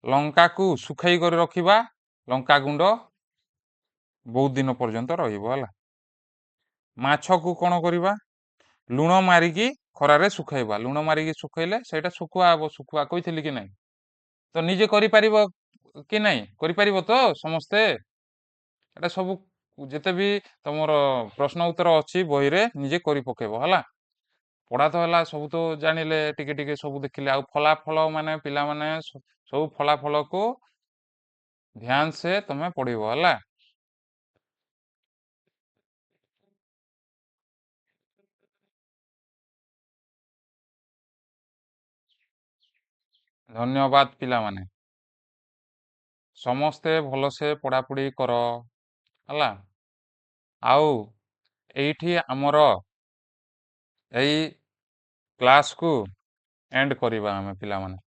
ଲଙ୍କାକୁ ଶୁଖାଇ କରି ରଖିବା, ଲଙ୍କା ଗୁଣ୍ଡ ବହୁତ ଦିନ ପର୍ଯ୍ୟନ୍ତ ରହିବ, ହେଲା। ମାଛକୁ କ'ଣ କରିବା? ଲୁଣ ମାରିକି ଖରାରେ ଶୁଖାଇବା। ଲୁଣ ମାରିକି ଶୁଖେଇଲେ ସେଇଟା ଶୁଖୁଆ ହେବ। ଶୁଖୁଆ କହିଥିଲି କି ନାହିଁ? ତ ନିଜେ କରିପାରିବ କି ନାହିଁ? କରିପାରିବ ତ ସମସ୍ତେ? ଏଟା ସବୁ ଯେତେ ବି ତମର ପ୍ରଶ୍ନ ଉତ୍ତର ଅଛି ବହିରେ ନିଜେ କରି ପକେଇବ, ହେଲା? ପଢ଼ା ତ ହେଲା, ସବୁ ତ ଜାଣିଲେ, ଟିକେ ଟିକେ ସବୁ ଦେଖିଲେ। ଆଉ ଫଳାଫଳ ମାନେ ପିଲାମାନେ ସବୁ ଫଳାଫଳକୁ ଧ୍ୟାନ ସେ ତମେ ପଢିବ, ହେଲା? ଧନ୍ୟବାଦ ପିଲାମାନେ, ସମସ୍ତେ ଭଲସେ ପଢ଼ାପଢ଼ି କର, ହେଲା? ଆଉ ଏଇଠି ଆମର ଏଇ କ୍ଲାସକୁ ଏଣ୍ଡ କରିବା ଆମେ ପିଲାମାନେ।